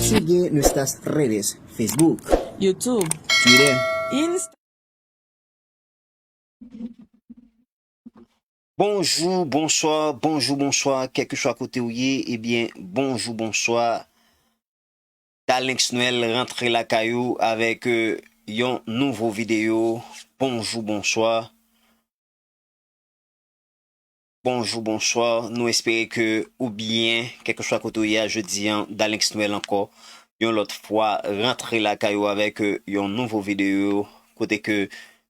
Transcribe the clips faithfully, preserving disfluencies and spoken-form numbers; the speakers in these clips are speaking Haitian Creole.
Sigue nuestras redes, Facebook, YouTube, Twitter, Insta. Bonjou, bonswa, bonjou, bonswa, kèlkeswa kote w ye, ebyen, bonjou, bonswa. Dalenx Noël rantre lakay ou avèk, euh, yon nouvo videyo. Bonjou, bonswa. Bonjou, bonswa. Nou espere ke ou byen, kèlkeswa kote w ye a jodi an, Dalenx Noël ankò. Yon lòt fwa, rantre lakay ou avèk, euh, yon nouvo videyo, kote ke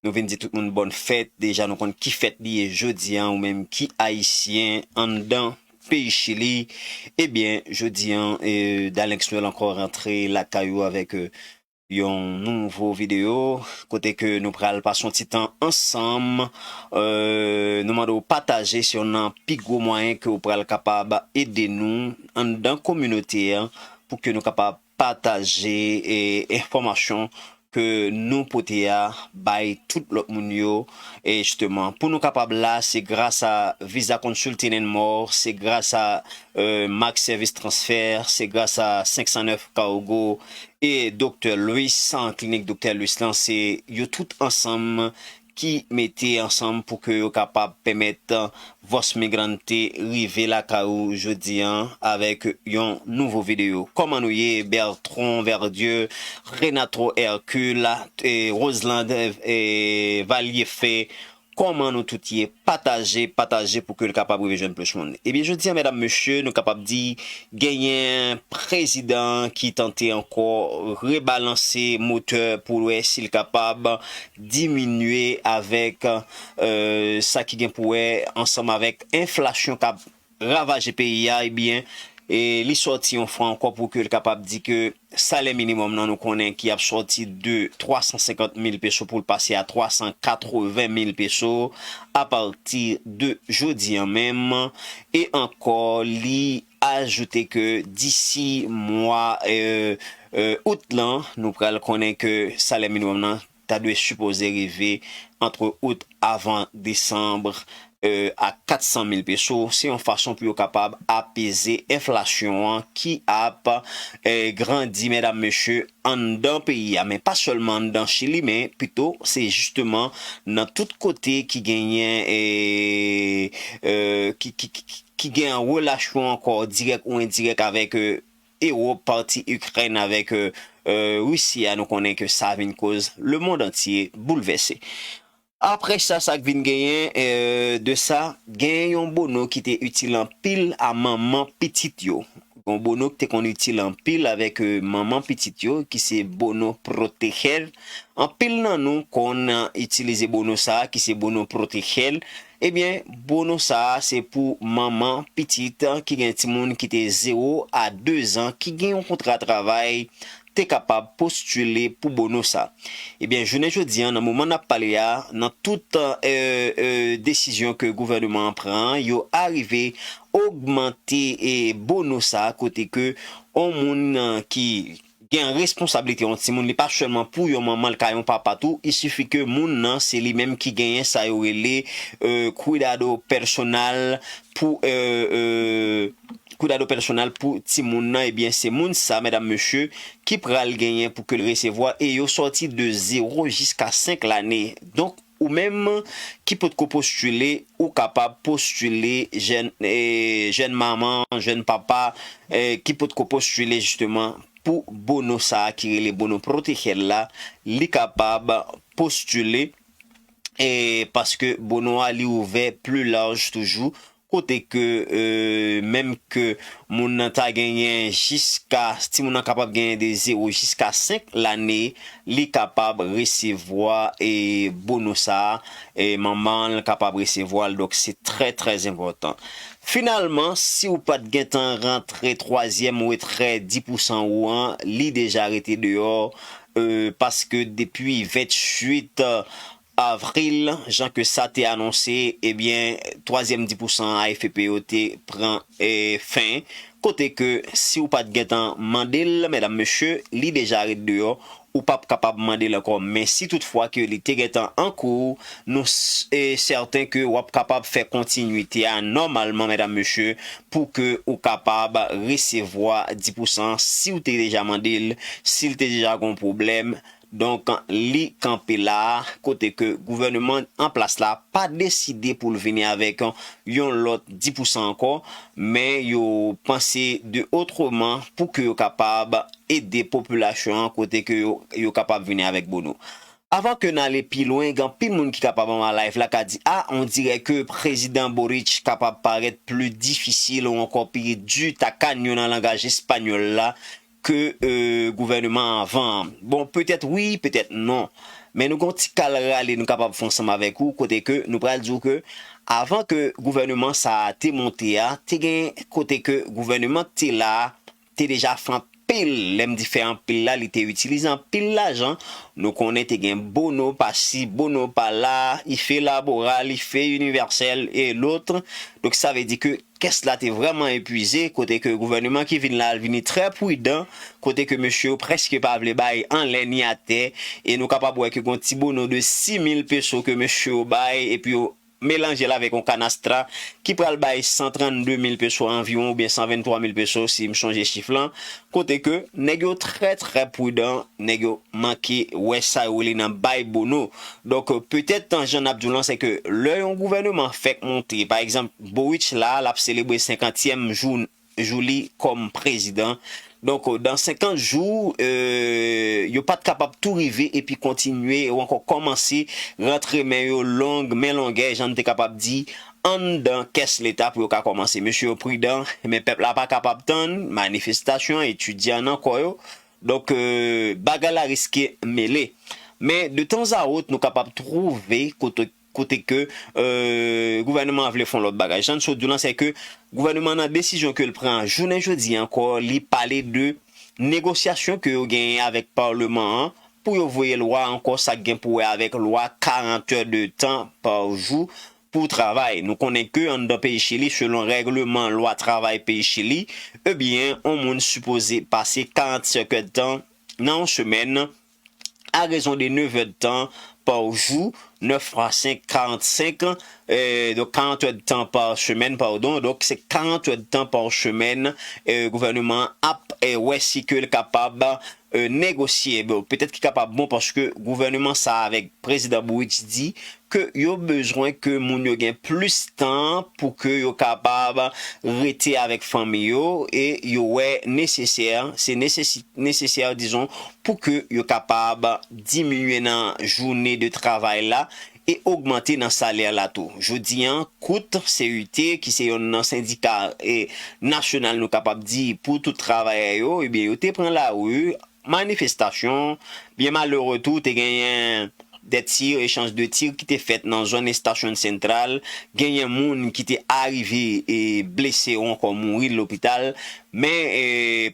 nou vin di tout moun bòn fèt. Deja, nou konn ki fèt li ye jodi an, ou menm ki ayisyen anndan peyi Chili. Ebyen, jodi an, euh, Dalenx Noël ankò rantre lakay ou avèk, euh, yon nouvo videyo, kote ke nou pral pase yon ti tan ansanm. Euh, nou mande w pataje, se youn nan pi gwo mwayen ke w pral kapab ede nou anndan kominote an, pou ke nou kapab pataje, e, enfòmasyon ke nou pote a bay tout lòt moun yo. E jisteman, pou nou kapab la, se gras a Visa Consulting and More, se gras a, euh, Max Service Transfer, se gras a senk san nèf Cargo, e Doktè Louis, Klinik Doktè Louis lan, se yo tout ansanm ki mete ansanm pou ke yo kapab pèmèt Voz Migrante rive lakay ou jodi an avèk yon nouvo videyo. Kòman nou ye? Bertrand Verdieu, Renato Hercule, e Roseland, e Valier Fé, kòman nou tout ye? Pataje, pataje pou ke l kapab rive jwenn plis moun. Ebyen, jodi an, medam, mesye, nou kapab di, genyen prezidan ki tante ankò rebalanse motè pou l wè si l kapab diminye avèk, euh, sa ki gen pou wè ansanm avèk enflasyon k ap ravaje peyi a, ebyen, e li sòti yon fwa ankò pou ke l kapab di ke salè minimòm nan nou konnen ki ap sòti de twa san senkant mil peso pou l pase a twa san katreven mil peso apati de jodi an menm. E ankò, li ajoute ke disi mwa, euh, euh, out lan, nou pral konnen ke salè minimòm nan ta dwe sipoze rive antre out avan desanm, euh, a kat san mil peso. Se yon fason pou yo kapab apeze enflasyon an ki ap, euh, grandi, medam, mesye, anndan peyi a. Men pa sèlman anndan Chili, men pito se jisteman nan tout kote ki genyen, e, euh, ki, ki, ki, ki gen relasyon ankò dirèk ou endirèk avèk, euh, Ewòp, pati Ikrèn avèk, euh, euh, Risi a, nou konnen ke sa vin koz lemonn antye boulvèse. Apre sa, sa k vin genyen, euh, de sa, genyen yon bono ki te itil anpil a manman pitit yo. Yon bono ki te konn itil anpil avèk, euh, manman pitit yo, ki se bono Proteger. Anpil nan nou konn, euh, itilize bono sa a, ki se bono Proteger. Ebyen, bono sa a se pou manman pitit ki gen timoun ki te zewo a de zan, ki gen yon kontra travay, te kapab postile pou bono sa. Ebyen, jounen jodi an, nan moman n ap pale a, nan tout, euh, euh, desizyon ke gouvènman an pran, yo arive ogmante, e, bono sa, kote ke yon moun, euh, ki gen responsablite yon timoun, li pa sèlman pou yon manman, l ka yon papa tou, il suffit ke moun nan, se li menm ki genyen sa yo rele, euh, cuidado personal pou, euh, euh, cuidado personal pou timoun nan, ebyen, se moun sa, medam, mesye, ki pral genyen pou ke l resevwa, e yo sòti de zewo jiska senk lane. Donk, ou menm ki potko postile, ou kapab postile, jèn, e, jèn manman, jèn papa, e, ki potko postile jisteman pou bono sa a ki rele bono Proteger la, li kapab postile, e, paske bono a li ouvè pli laj toujou, kote ke, e, menm ke moun nan ta genyen jiska, timoun nan kapab genyen de zewo jiska senk lane, li kapab resevwa, e, bono sa a, e manman l kapab resevwa l. Donk, se trè, trè enpòtan. Finalman, si w pa t gentan rantre twazyèm retrè dis pousan ou an, li deja rete deyò, e, paske depi venntuit avril, jan ke sa te anonse, ebyen, twazyèm dis pousan A F P yo te pran, e, fen. Kote ke, si w pa t gentan mande l, medam, mesye, li deja ret deyò. ou p ap kapab mande l ankò. Men si toutfwa ke li te gentan an kou, nou s- e sèten ke w ap kapab fè kontinwite a nòmalman, medam, mesye, pou ke ou kapab resevwa dis pousan si w te deja mande l, si l te deja gon pwoblèm. Donk, li kanpe la, kote ke gouvènman an plas la pa deside pou l vini avèk yon lòt dis pousan ankò, men yo panse de otreman pou ke yo kapab ede popilasyon an kote ke yo, yo kapab vini avèk bono. Avan ke n ale pi lwen, gen anpil moun ki kapab anba live la ka di, a, on dirè ke prezidan Boric kapab parèt pli difisil ou ankò pi di takanyo nan langaj espanyòl la ke e, gouvènman avan an. Bon, petèt wi, petèt non. Men nou gon ti kal rale nou kapab fè ansanm avèk ou, kote ke nou pral di w ke avan ke gouvènman sa a te monte a, te gen kote ke gouvènman ki te la a te deja fè anpil, lè m di fè anpil la, li te itilize anpil lajan. Nou konnen te gen bono pasi, bono pala, ife laboral, ife inivèsèl e lòt. Donk sa vle di ke kès la te vrèman epuize, kote ke gouvènman ki vin la al vini trè pridan, kote ke mesye yo prèske pa vle bay anlè ni atè, e nou kapab wè ke gon ti bono de sis mil peso ke mesye yo bay, epi yo melanje l avèk yon kanastra ki pral bay san trannde mil peso anviwon, oubyen san venntwa mil peso si m sonje chif lan, kote ke nèg yo trè, trè pridan, nèg yo manke wè sa yo rele nan bay bono. Donk, petèt, jan n ap di w lan, se ke lè yon gouvènman fèk monte, pa egzanp, Boric la, l ap selebre senkantyèm jou, jou li kòm prezidan. Donk, dan senkant jou, e, yo pa t kapab tou rive epi kontinye ou ankò kòmanse rantre men yo long, men longè, jan n te kapab di, anndan kès leta pou yo ka kòmanse. Mesye yo pridan, men pèp la pa kapab tann, manifestasyon, etidyan nan kò yo. Donk, e, bagay la riske mele. Men, de tanzawot, nou kapab twouve kote, kote ke e, gouvènman an vle fè yon lòt bagay. Jan n sot di w lan, se ke gouvènman nan desizyon ke l pran jounen jodi ankò, li pale de negosyasyon ke yo genyen avèk palman an pou yo voye lwa ankò sa k gen pou wè avèk lwa karant è de tan pa jou pou travay. Nou konnen ke anndan peyi Chili, selon règleman lwa travay peyi Chili, ebyen, yon moun sipoze pase karant è de tan nan yon semèn, a rezon de nèf è de tan pa jou, nèf fwa senk, karannsenk, e, donk karant è de tan pa semèn, padon, donk se karant è de tan pa semèn, e, gouvènman an ap, e, wè si ke l kapab, e, negosye. Bon, petèt ki kapab bon paske gouvènman sa avèk prezidan Boric di ke yo bezwen ke moun yo gen plis tan pou ke yo kapab rete avèk fanmi yo e yo wè nesesè, se nesesi-, nesesè, dizon, pou ke yo kapab diminye nan jounen de travay la e ogmante nan salè la tou. Jodi an, kout, C U T, ki se yonn nan sendika e nasyonal, nou kapab di, pou tout travayè yo, ebyen, yo te pran lari, manifestasyon, byen malere tou, te genyen de tir, echanj de tir ki te fèt nan zòn estasyon sentral, genyen moun ki te arive e blese ou ankò mouri lopital, men e,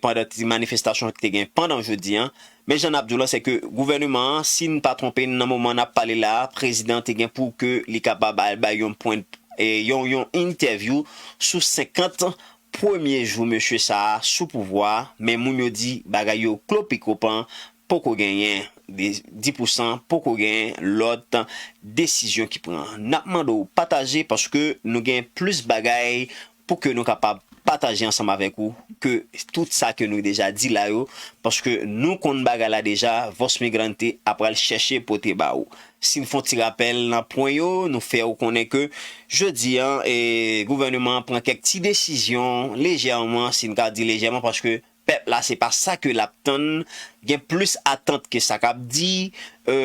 pandan ti manifestasyon ki te gen pandan jodi an, men jan n ap di w lan, se ke gouvènman an, si n pa twonpe n nan moman n ap pale la a, prezidan te gen pou ke li kapab al bay yon pwen, e, yon, yon entèvyou sou senkant premye jou mesye sa a sou pouvwa a, men moun yo di bagay yo klopikopan, poko genyen de, dis pousan, poko genyen lòt desizyon ki pran. N ap mande w pataje paske nou gen plis bagay pou ke nou kapab pataje ansanm avèk ou ke tout sa ke nou deja di la yo, paske nou konn bagay la deja, Voz Migrante ap pral chèche pote ba ou. Si n fè yon ti rapèl nan pwen yo, nou fè ou konnen ke jodi an, e, gouvènman an pran kèk ti desizyon lejèman, si n ka di lejèman, paske pèp la, se pa sa ke l ap tann, gen plis atant ke sa k ap di. E,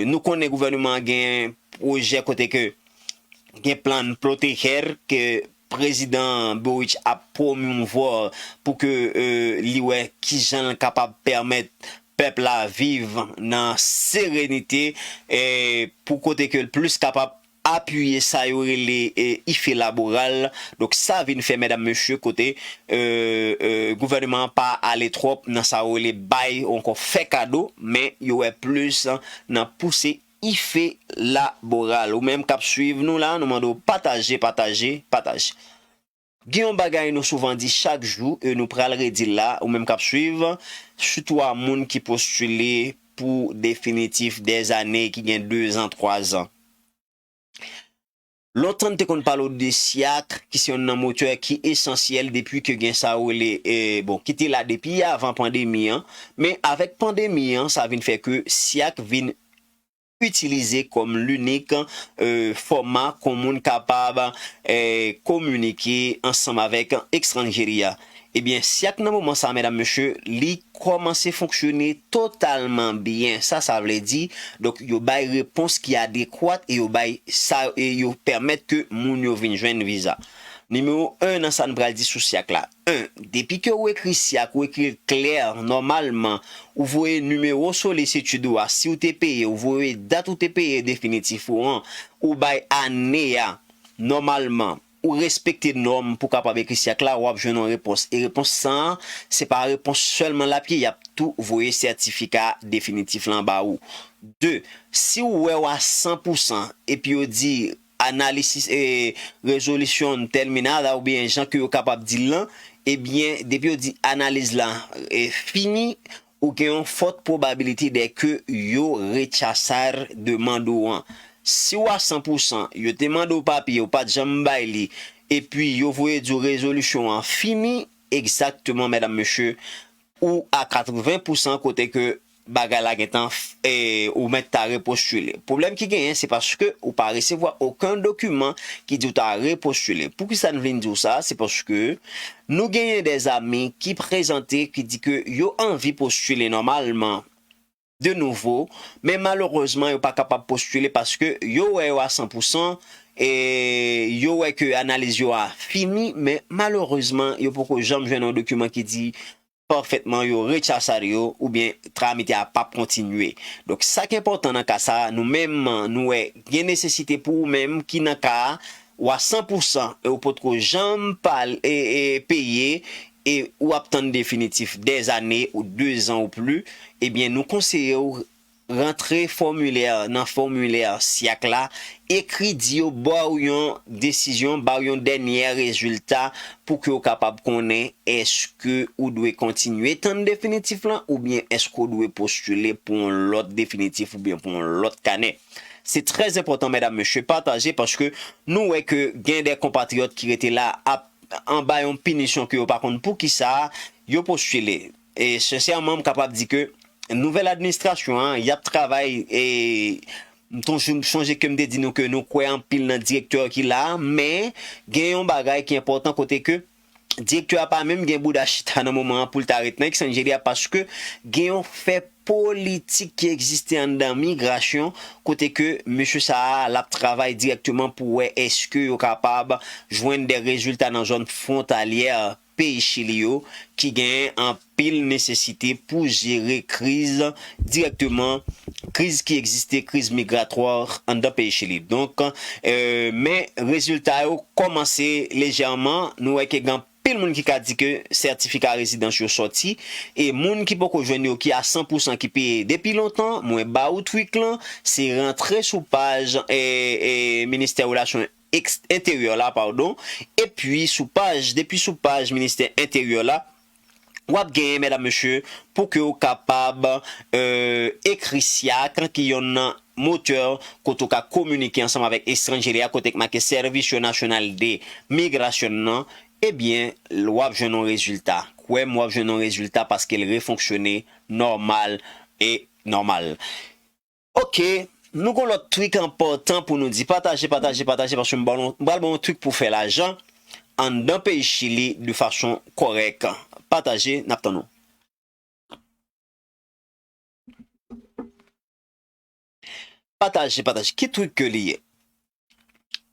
nou konnen gouvènman an gen pwojè kote ke gen plan Proteger ke prezidan Boric ap pwomouvwa pou ke, e, li wè kijan l kapab pèmèt pèp la viv nan serenite, e, pou kote ke l plis kapab apiye sa yo rele, e, ife laboral. Donk, sa vin fè, medam, mesye, kote, e, e, gouvènman an pa ale twòp nan sa yo rele bay ou ankò fè kado, men yo wè plis nan pouse ife laboral. Ou menm k ap swiv nou la, nou mande w pataje, pataje, pataje. Gen yon bagay nou souvan di chak jou, e nou pral redi l la, ou menm k ap swiv, sitou a moun ki postile pou definitif dèzane, ki gen dezan, twazan. Lontan n te konn pale w de syak, ki se yonn nan motè ki esansyèl depi ke gen sa yo rele, e, bon, ki te la depi avan pandemi an, men avèk pandemi an, sa vin fè ke syak vin itilize kòm linik, e, fòma kon moun kapab, e, kominike ansanm avèk estranjeri a. Ebyen, syak nan moman sa, medam, mesye, li kòmanse fonksyone totalman byen. Sa, sa vle di, donk, yo bay repons ki adekwat e yo bay sa, e yo pèmèt ke moun yo vin jwenn viza. Nimewo en nan sa n pral di sou syak la. En, depi ke ou ekri syak, ou ekri l klè, nòmalman, ou voye nimewo solisit ou a, si w te peye, ou voye dat ou te peye definitif ou an, ou bay ane a, nòmalman, ou respekte nòm pou kapab ekri syak la, w ap jwenn yon repons. E repons sa a, se pa repons sèlman l ap ye, y ap tou voye sètifika definitif lan ba ou. De, si w wè w a san pou san, epi yo di analisis, e, resolution terminada, oubyen jan ke yo kapab di l lan, ebyen, depi yo di analiz la, e, fini, ou gen yon fòt pwobabilite de ke yo rechazar demann ou an. Si w a san pou san, yo te mande w papye, ou pa t janm bay li, epi yo voye di w rezolisyon an fini, egzakteman, medam, mesye, ou a katreven pou san kote ke bagay la gentan f-, e, ou mèt ta repostile. Pwoblèm ki genyen, se paske ou pa resevwa okenn dokiman ki di w ta repostile. Poukisa n vin di w sa? Se paske nou genyen dèzami ki prezante, ki di ke yo anvi postile nòmalman de nouvo, men malerezman, yo pa kapab postile paske yo wè yo a san pou san, e yo wè ke analiz yo a fini, men malerezman, yo poko janm jwenn yon dokiman ki di pafètman yo rechazar yo oubyen tramite a p ap kontinye. Donk, sa ki enpòtan nan ka sa a, nou menm, nou wè gen nesesite pou ou menm ki nan ka a, ou a san pou san, e ou potko janm pale, e, e, peye, e ou ap tann definitif dèzane ou dezan ou pli, ebyen, nou konseye w rantre fòmilè nan fòmilè syak la, ekri di yo ba w yon desizyon, ba w yon dènyè rezilta pou ke w kapab konnen èske ou dwe kontinye tann definitif lan oubyen èske w dwe postile pou yon lòt definitif oubyen pou yon lòt kanè. Se trè enpòtan, medam, mesye, pataje paske nou wè ke gen de konpatriyòt ki rete la ap anba yon pinisyon ke yo pa konn poukisa yo postile. E sensèman, m kapab di ke nouvèl administrasyon an, y ap travay, e m tonjou, m sonje ke m te di nou ke nou kwè anpil nan direktè ki la a, men gen yon bagay ki enpòtan kote ke direktè a pa menm gen bouda chita nan moman an pou l ta ret nan ekstranjeri a paske gen yon fè politik ki egziste anndan migrasyon kote ke mesye sa a, l ap travay dirèkteman pou wè èske yo kapab jwenn de rezilta nan zòn fwontalyè peyi Chili yo ki genyen anpil nesesite pou jere kriz dirèkteman, kriz ki egziste, kriz migratwa anndan peyi Chili. Donk, e, men rezilta yo kòmanse lejèman, nou wè ke gen anpil moun ki ka di ke sètifika rezidans yo sòti, e moun ki poko jwenn yo ki a san pou san ki peye depi lontan, mwen ba ou trik lan, se rantre sou paj, e, e, Ministè Relasyon Eks-, Enteryè la, padon, epi sou paj, depi sou paj Ministè Enteryè la, w ap genyen, medam, mesye, pou ke w kapab, e, ekri syak ki yonn nan motè kote w ka kominike ansanm avèk estranjeri a, kote k make Servicio Nacional de Migración nan, ebyen, w ap jwenn yon rezilta. Kwè m, w ap jwenn yon rezilta paske l refonksyone nòmal e nòmal. Oke, nou gon lòt trik enpòtan pou nou di. Pataje, pataje, pataje, paske m ba nou, m pral ba nou trik pou fè lajan anndan peyi Chili de fason kòrèk. Pataje, n ap tann nou. Pataje, pataje. Ki trik ke li ye?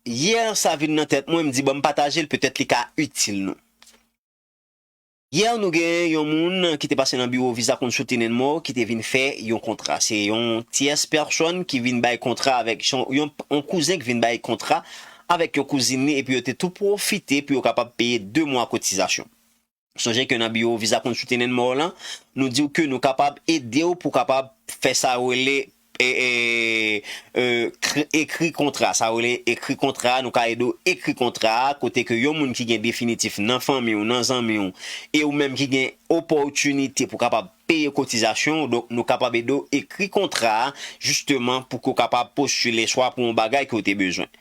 Yè, sa vin nan tèt mwen, m di, bon, m pataje l, petèt li ka itil nou. Yè, nou gen yon moun ki te pase nan biwo Visa Consulting and More ki te vin fè yon kontra. Se yon tyès pèsòn ki vin bay kontra avèk, se yon, yon, yon kouzen ki vin bay kontra avèk yon kouzin li, epi yo te tou pwofite pou yo kapab peye de mwa kotizasyon. Sonje ke nan biwo Visa Consulting and More lan, nou di w ke nou kapab ede w pou w kapab fè sa yo rele e, e, e, kre- ekri kontra, sa yo rele ekri kontra, nou ka ede w ekri kontra a, kote ke yon moun ki gen definitif nan fanmi w, nan zanmi w, e ou menm ki gen opòtinite pou kapab peye kotizasyon w, donk nou kapab ede w ekri kontra a, jisteman, pou ke w kapab postile swa pou yon bagay ke w te bezwen.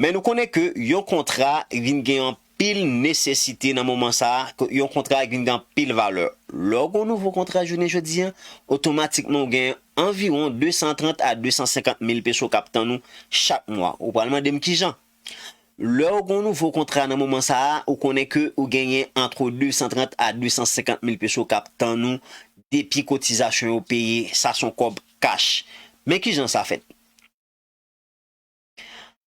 Men nou konnen ke yon kontra vin gen anpil nesesite nan moman sa a, ke yon kontra vin gen anpil valè. Lè w gen yon nouvo kontra jounen jodi a, otomatikman w gen anviwon de san trant a de san senkant mil peso k ap tann ou chak mwa. Ou pral mande m kijan? Lè w gen yon nouvo kontra nan moman sa a, ou konnen ke ou genyen antre de san trant a de san senkant mil peso k ap tann ou depi kotizasyon yo peye, sa se yon kòb kach. Men kijan sa fèt?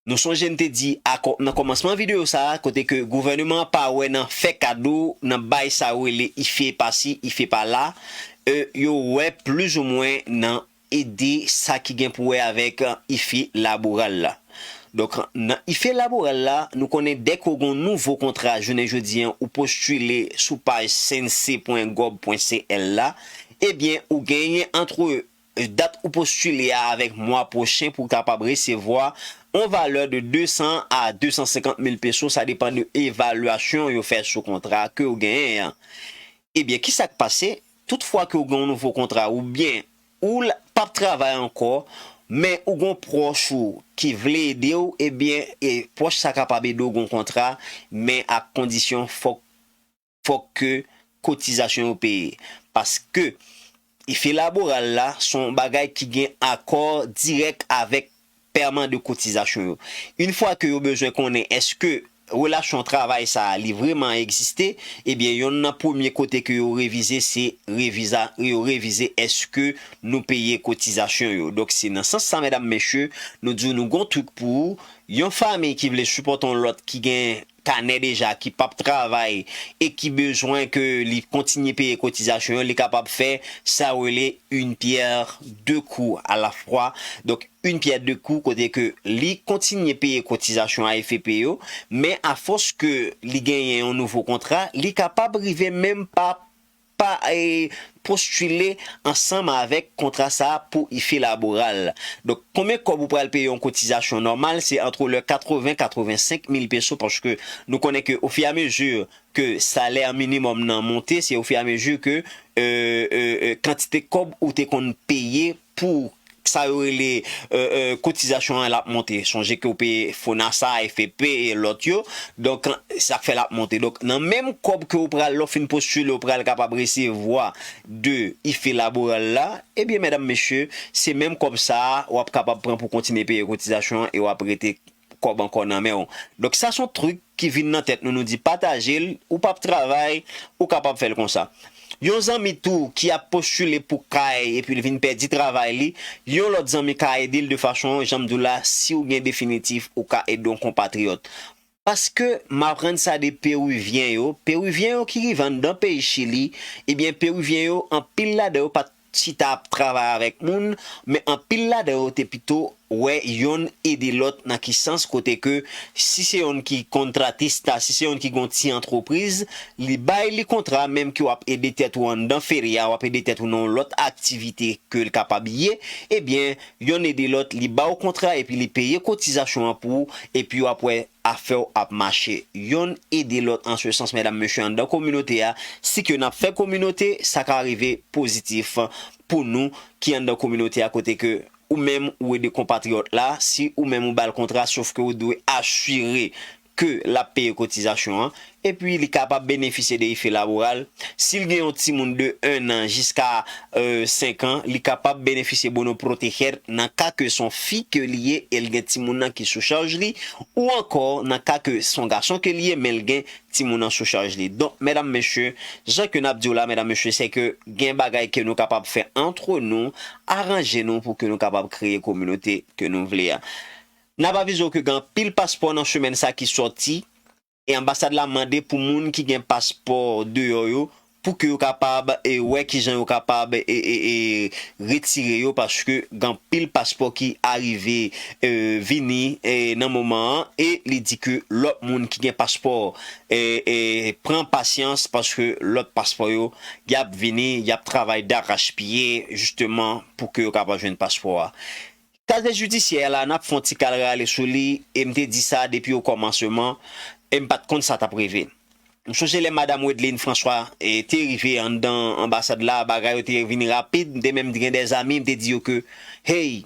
Nou sonje n te di akò- nan kòmansman videyo sa a, kote ke gouvènman an pa wè nan fè kado, nan bay sa yo rele ife pa si, ife pa la, e, yo wè plizoumwen nan ede sa ki gen pou wè avèk, e, ife laboral la. Donk, nan ife laboral la, nou konnen dèke w gen yon nouvo kontra jounen jodi a, ou postile sou paj C N C pwen gov pwen C L la, ebyen, ou genyen antre dat ou postile a avèk mwa pwochen pou w kapab resevwa yon valè de de san a de san senkant mil peso, sa depann de evalyasyon yo fè sou kontra ke w genyen an. Ebyen, kisa k pase? Tout fwa ke w gen yon nouvo kontra oubyen ou l- p ap travay ankò, men ou gen yon pwòch ou ki vle ede w, ebyen, e pwòch sa kapab ede w gen yon kontra, men ak kondisyon fòk fòk ke kotizasyon yo peye. Paske ife laboral la se yon bagay ki gen akò dirèk avèk pèman de kotizasyon yo. Yon fwa ke yo bezwen konnen èske relasyon travay sa a li vrèman egziste, ebyen, yonn nan premye kote ke yo revize se reviza, yo revize èske nou peye kotizasyon yo. Donk, se nan sans sa, medam, mesye, nou di w nou gon trik pou ou. Yon fanmi ki vle sipòte yon lòt ki gen kanè deja, ki p ap travay e ki bezwen ke li kontinye peye kotizasyon yo, li kapab fè sa yo rele une pierre deux coups à la fois. Donk, une pierre deux coups, kote ke li kontinye peye kotizasyon A F P yo, men afòs ke li genyen yon nouvo kontra, li kapab rive menm pa pa e, postile ansanm avèk kontra sa a pou ife laboral. Donk, konbyen kòb ou pral peye yon kotizasyon nòmal? Se antre le katreven, katrevensenk mil peso, paske nou konnen ke ofiyamezi ke salè minimòm nan monte, se ofiyamezi ke e, e, e, kantite kòb ou te konn peye pou sa yo rele e, e, kotizasyon an l ap monte. Sonje ke w peye Fonasa, F P P e lòt yo. Donk, sa k fè l ap monte. Donk, nan menm kòb ke w pral, lè w fin postile, w pral kapab resevwa de ife laboral la, ebyen, medam, mesye, se menm kòb sa a w ap kapab pran pou kontinye peye kotizasyon an e w ap rete kòb ankò nan men w. Donk, sa se yon trik ki vin nan tèt nou, nou di pataje l, ou p ap travay, ou kapab fè l konsa. Yon zanmi tou ki ap postile pou kay epi l vin pèdi travay li, yon lòt zanmi ka ede l de fason, jan m di w la, si w gen definitif, ou ka ede yon konpatriyòt. Paske m aprann sa de Perivyen yo, Perivyen yo ki rive anndan peyi Chili, ebyen, Perivyen yo, anpil ladan yo pa t chita ap travay avèk moun, men anpil ladan yo te pito wè yonn ede lòt. Nan ki sans? Kote ke si se yonn ki kontratista, si se yonn ki gon ti antrepriz, li bay li kontra menm ke w ap ede tèt ou anndan feria, w ap ede tèt ou nan yon lòt aktivite ke l kapab ye, ebyen, yonn ede lòt, li ba w kontra epi li peye kotizasyon an pou ou, epi w ap wè afè w ap mache. Yonn ede lòt an se sans, medam, mesye, anndan kominote a. Si ke n ap fè kominote, sa ka rive pozitif pou nou ki anndan kominote a, kote ke ou menm ou ede konpatriyòt la, si ou menm ou ba l kontra, sof ke ou dwe asire ke l ap peye kotizasyon an, epi li kapab benefisye de ife laboral. Si l gen yon timoun de en an jiska e, senk an, li kapab benefisye bono proteger nan ka ke se yon fi ke li ye e l gen timoun nan ki sou chaj li, ou ankò nan ka ke se yon gason ke li ye, men l gen timoun nan sou chaj li. Donk, medam, mesye, jan ke n ap di w la, medam, mesye, se ke gen bagay ke nou kapab fè antre nou, aranje nou pou ke nou kapab kreye kominote ke nou vle a. N ap avize w ke gen anpil paspò nan semèn sa ki sòti, e anbasad la mande pou moun ki gen paspò deyò yo, pou ke yo kapab e wè kijan yo kapab e, e, e retire yo, paske gen anpil paspò ki arive e, vini e, nan moman an, e li di ke lòt moun ki gen paspò e, e pran pasyans, paske lòt paspò yo, y ap vini, y ap travay darachpye, jisteman, pou ke yo kapab jwenn paspò a. Kazye jidisyè la, n ap fè yon ti kal rale sou li, e m te di sa depi okòmansman, e m pa t konn sa t ap rive. M sonje lè madanm Wedline François e, te rive anndan anbasad la, bagay yo te vini rapid, m te menm gen de zanmi, m te di yo ke, hey,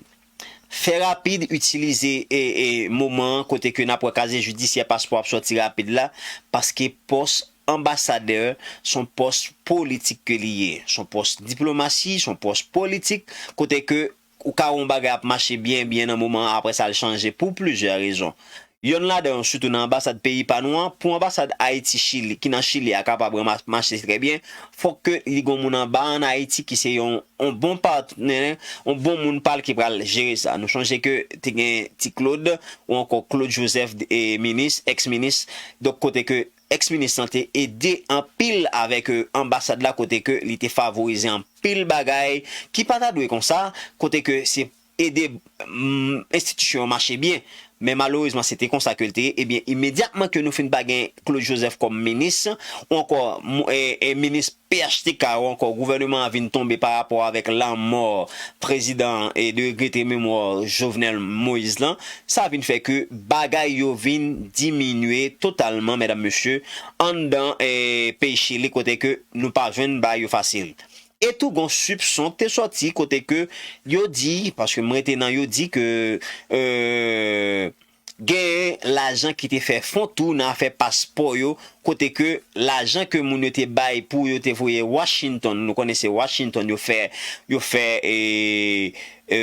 fè rapid, itilize e, e, moman an kote ke n ap wè kazye jidisyè paspò ap sòti rapid la, paske pòs anbasadè, se yon pòs politik ke li ye, se yon pòs diplomasi, se yon pòs politik, kote ke ou ka wè yon bagay ap mache byen, byen nan moman an, apre sa l chanje pou plizyè rezon. Yonn ladan yo, sitou nan anbasad peyi pa nou an, pou anbasad Ayiti Chili, ki nan Chili a kapab rema- mache trè byen, fòk ke li gon moun anba ann Ayiti ki se yon, yon bon patnè, yon bon moun pa l ki pral jere sa. Nou sonje ke te gen Ti Claude ou ankò Claude Joseph e minis, èks minis, donk kote ke èks minis lan te ede anpil avèk e, anbasad la kote ke li te favorize anpil bagay ki pa ta dwe konsa, kote ke se ede mm, enstitisyon an mache byen. Men malerezman, se te konsa ke l te ye. Ebyen, imedyatman ke nou fin pa gen Claude Joseph kòm minis, ou ankò mou- e, e minis P H T K, ou ankò gouvènman an vin tonbe pa rapò avèk lanmò prezidan e de regrete memwa Jovenel Moïse lan, sa vin fè ke bagay yo vin diminye totalman, medam, mesye, anndan e, peyi Chili, kote ke nou pa jwenn bagay yo fasil. E tou gon sipson k te sòti kote ke yo di, paske m rete nan yo di ke e, gen lajan ki te fè fon tou nan afè paspò yo, kote ke lajan ke moun yo te bay pou yo te voye Washington, nou konnen se Washington yo fè, yo fè e, e,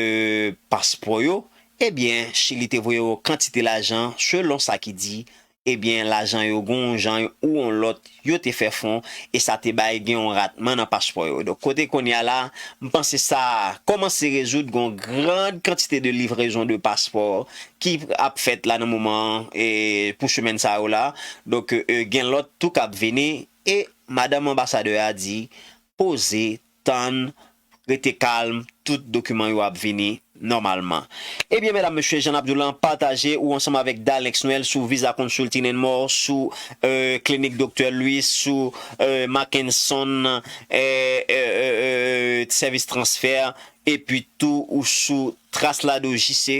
paspò yo, ebyen, Chili te voye yo kantite lajan, selon sa ki di, ebyen, lajan yo gon yon jan ou yon lòt, yo te fè fon, e sa te bay gen yon ratman nan paspò yo. Donk, kote kounye a la, m panse sa kòmanse rezoud, gon gran kantite de livrezon de paspò ki ap fèt la nan moman an, e pou semèn sa yo la. Donk, e, gen lòt tou k ap vini, e madanm anbasadè a di, poze, tann, rete kalm, tout dokiman yo ap vini nòmalman. Ebyen, medam, mesye, jan n ap di w lan, pataje ou ansanm avèk Dalenx Noël sou Visa Consulting and More, sou e, Klinik Doktè Louis, sou e, Mackenson e, e, e, e, sèvis transfè, epi tou ou sou Tras Lado J C,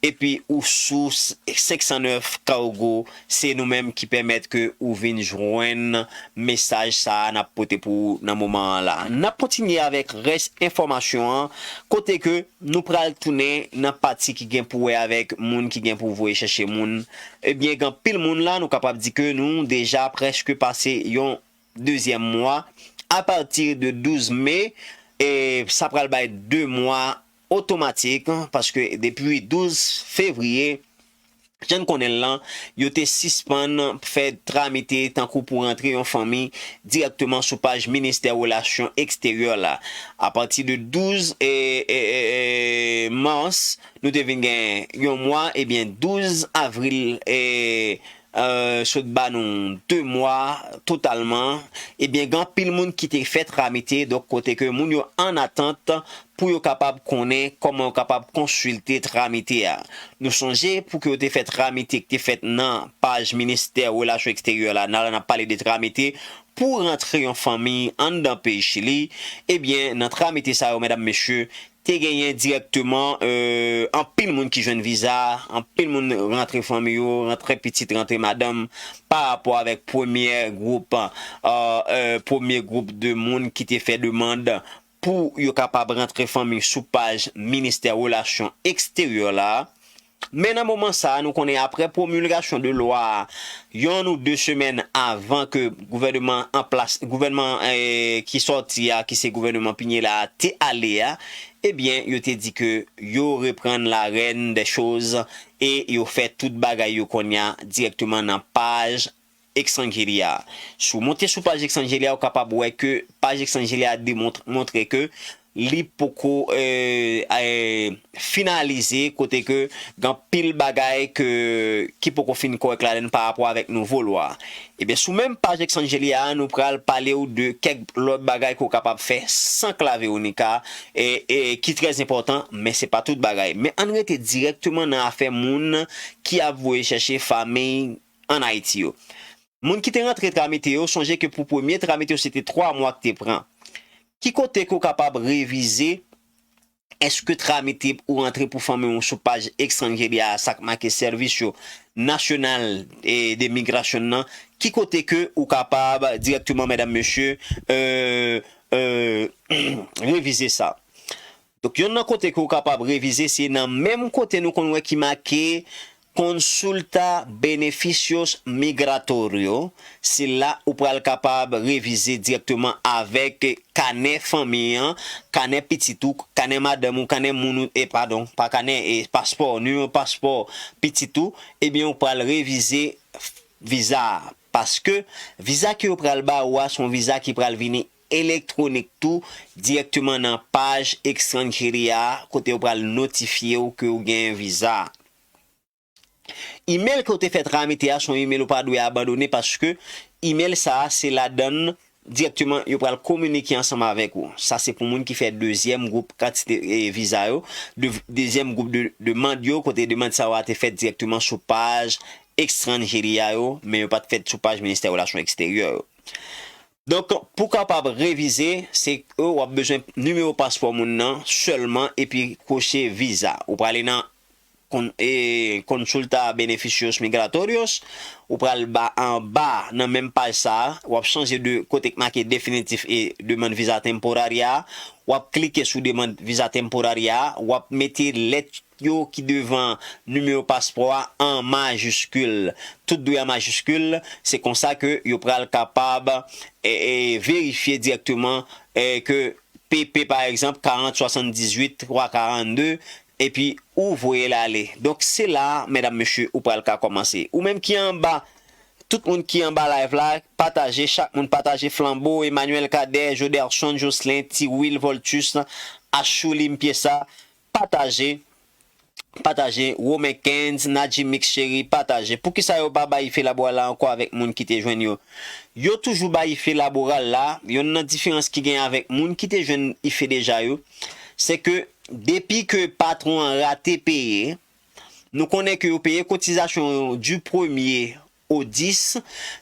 epi ou sou senk san nèf Cargo, se nou menm ki pèmèt ke ou vin jwenn mesaj sa a n ap pote pou ou nan moman an la. N ap kontinye avèk rès enfòmasyon an, kote ke nou pral tounen nan pati ki gen pou wè avèk moun ki gen pou voye chèche moun. Ebyen, gen anpil moun la, nou kapab di ke nou deja prèske pase yon dezyèm mwa. Apati de douz me, e sa pral bay de mwa otomatik, paske depi douz fevriye, jan n konnen l lan, yo te sispann fè tramite tankou pou rantre yon fanmi dirèkteman sou paj Ministè Relasyon Eksteryè la. Apati de douz e, e, e, e, mas, nou te vin gen yon mwa, ebyen, douz avril, e, e, sot ba nou de mwa totalman, ebyen, gen anpil moun ki te fè tramite, donk kote ke moun yo an atant pou yo kapab konnen kòman yo kapab konsilte tramite a. Nou sonje, pou ke yo te fè tramite ki te fèt nan paj Ministè Relasyon Eksteryè la, nan la n ap pale de tramite pou rantre yon fanmi anndan peyi Chili, ebyen, nan tramite sa yo, medam, mesye, te genyen dirèkteman, e, anpil moun ki jwenn viza, anpil moun rantre fanmi yo, rantre pitit, rantre madanm, pa rapò avèk premye gwoup, e, e, premye gwoup de moun ki te fè demann pou yo kapab rantre fanmi sou paj Ministè Relasyon Eksteryè la. Men nan moman sa a, nou konnen apre pwomilgasyon de lwa a, yonn ou de semèn avan ke gouvènman an plas, gouvènman, e, ki sòti a, ki se gouvènman Piñera a, te ale a, ebyen, yo te di ke yo reprann la rèn dè choz e yo fè tout bagay yo kounye a dirèkteman nan paj Exangelia. Si w monte sou paj Exangelia, ou kapab wè ke paj Exangelia demontre, montre ke li poko, e, e, finalize, kote ke gen anpil bagay ke, ki poko fin kòrèk ladan l pa rapò avèk nouvo lwa a. Ebyen, sou menm paj Exangelia a, nou pral pale w de kèk lòt bagay ke w kapab fè san Claveronica, e, e, ki trè enpòtan, men se pa tout bagay. Men ann rete dirèkteman nan afè moun ki ap voye chèche fanmi ann Ayiti yo. Moun ki te rantre tramite yo, sonje ke pou premye tramite yo, se te twa mwa ki te pran. Ki kote ke w kapab revize? Èske tramite ou rantre pou fanmi w sou paj Exangelia a, sa k make Servicio Nacional, e, de Migración nan? Ki kote ke ou kapab dirèkteman, medam, mesye, e, e, revize sa? Donk, yonn nan kote ke w kapab revize, se nan menm kote nou konn wè ki make Consulta Beneficios Migratorios. Se la ou pral kapab revize dirèkteman avèk kanè fanmi an, kanè pitit ou, kanè madanm ou, kanè moun ou, e padon, pa kanè, e paspò, nimewo paspò pitit ou, ebyen, ou pral revize viza a. Paske viza ke yo pral ba ou a, se yon viza ki pral vini elektwonik tou, dirèkteman nan paj Exangelia a, kote yo pral notifye w ke w gen viza a. Imèl ke w te fè tramite a, se yon imèl ou pa dwe abandone, paske imèl sa a, se ladan l dirèkteman yo pral kominike ansanm avèk ou. Sa se pou moun ki fè dezyèm gwoup kantite, e, viza yo, de, dezyèm gwoup de demann yo, kote demann sa yo a te fèt dirèkteman sou paj Exangelia yo, men yo pa t fèt sou paj Ministè Relasyon Eksteryè yo. Donk, pou kapab revize, se ke w ap bezwen nimewo paspò moun nan sèlman epi koche viza. Ou prale nan kon-, e, Consulta Beneficios Migratorios, ou pral ba anba nan menm paj sa a, w ap chanje de kote k make definitif e demann viza temporaria a, w ap klike sou demann viza temporaria a, w ap mete lèt yo ki devan nimewo paspò a an majiskil. Tout dwe an majiskil, se konsa ke yo pral kapab, e, e, verifye dirèkteman, e, ke P P, pa egzanp, karant swasanndizuit twa karannde, epi ou voye l ale. Donk, se la, medam, mesye, ou pral ka kòmanse. Ou menm ki anba, tout moun ki anba live la, pataje, chak moun pataje flanbo, Emmanuel Cadet, Joderson, Jocelyn, Tiwil, Voltus, Achou, Limpiesa, pataje, pataje, Romain Kenz, Nadji Mix Cheri, pataje. Poukisa yo pa bay Ife Laboral la ankò avèk moun ki te jwenn yo? Yo toujou bay Ife Laboral la, yonn nan diferans ki gen avèk moun ki te jwenn Ife deja yo, se ke depi ke patwon an rate peye, nou konnen ke yo peye kotizasyon yo di premye o dis,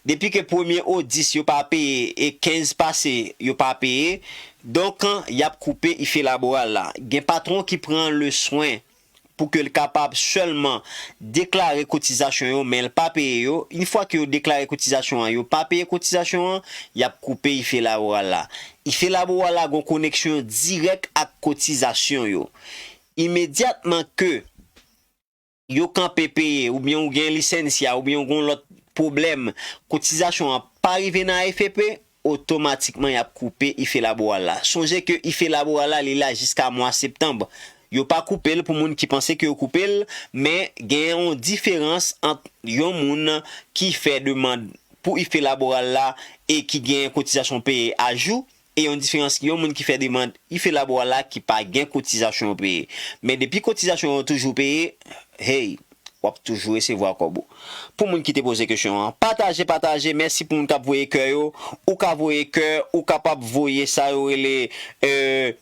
depi ke premye o dis yo pa peye e kenz pase yo pa peye, donk, y ap koupe Ife Laboral la. Gen patwon ki pran le swen pou ke l kapab sèlman deklare kotizasyon yo, men l pa peye yo. Yon fwa ke yo deklare kotizasyon an, yo pa peye kotizasyon an, y ap koupe Ife Laboral la. Ife Laboral la gon koneksyon dirèk ak kotizasyon yo. Imedyatman ke yo kanpe peye, oubyen ou gen lisensya, oubyen ou gen yon lòt pwoblèm, kotizasyon an pa rive nan A F P, otomatikman y ap koupe Ife Laboral la. Sonje ke Ife Laboral la, li la jiska mwa septanm. Yo pa koupe l pou moun ki panse ke yo koupe l, men gen yon diferans ant yon moun ki fè demann pou Ife Laboral la e ki gen kotizasyon peye a jou, e yon diferans yon moun ki fè demann Ife Laboral la ki pa gen kotizasyon peye. Men depi kotizasyon yo toujou peye, hey, w ap toujou resevwa kòb ou. Pou moun ki te poze kesyon an, pataje, pataje. Mèsi pou moun k ap voye kè yo. Ou ka voye kè, ou kapab voye sa yo rele, e,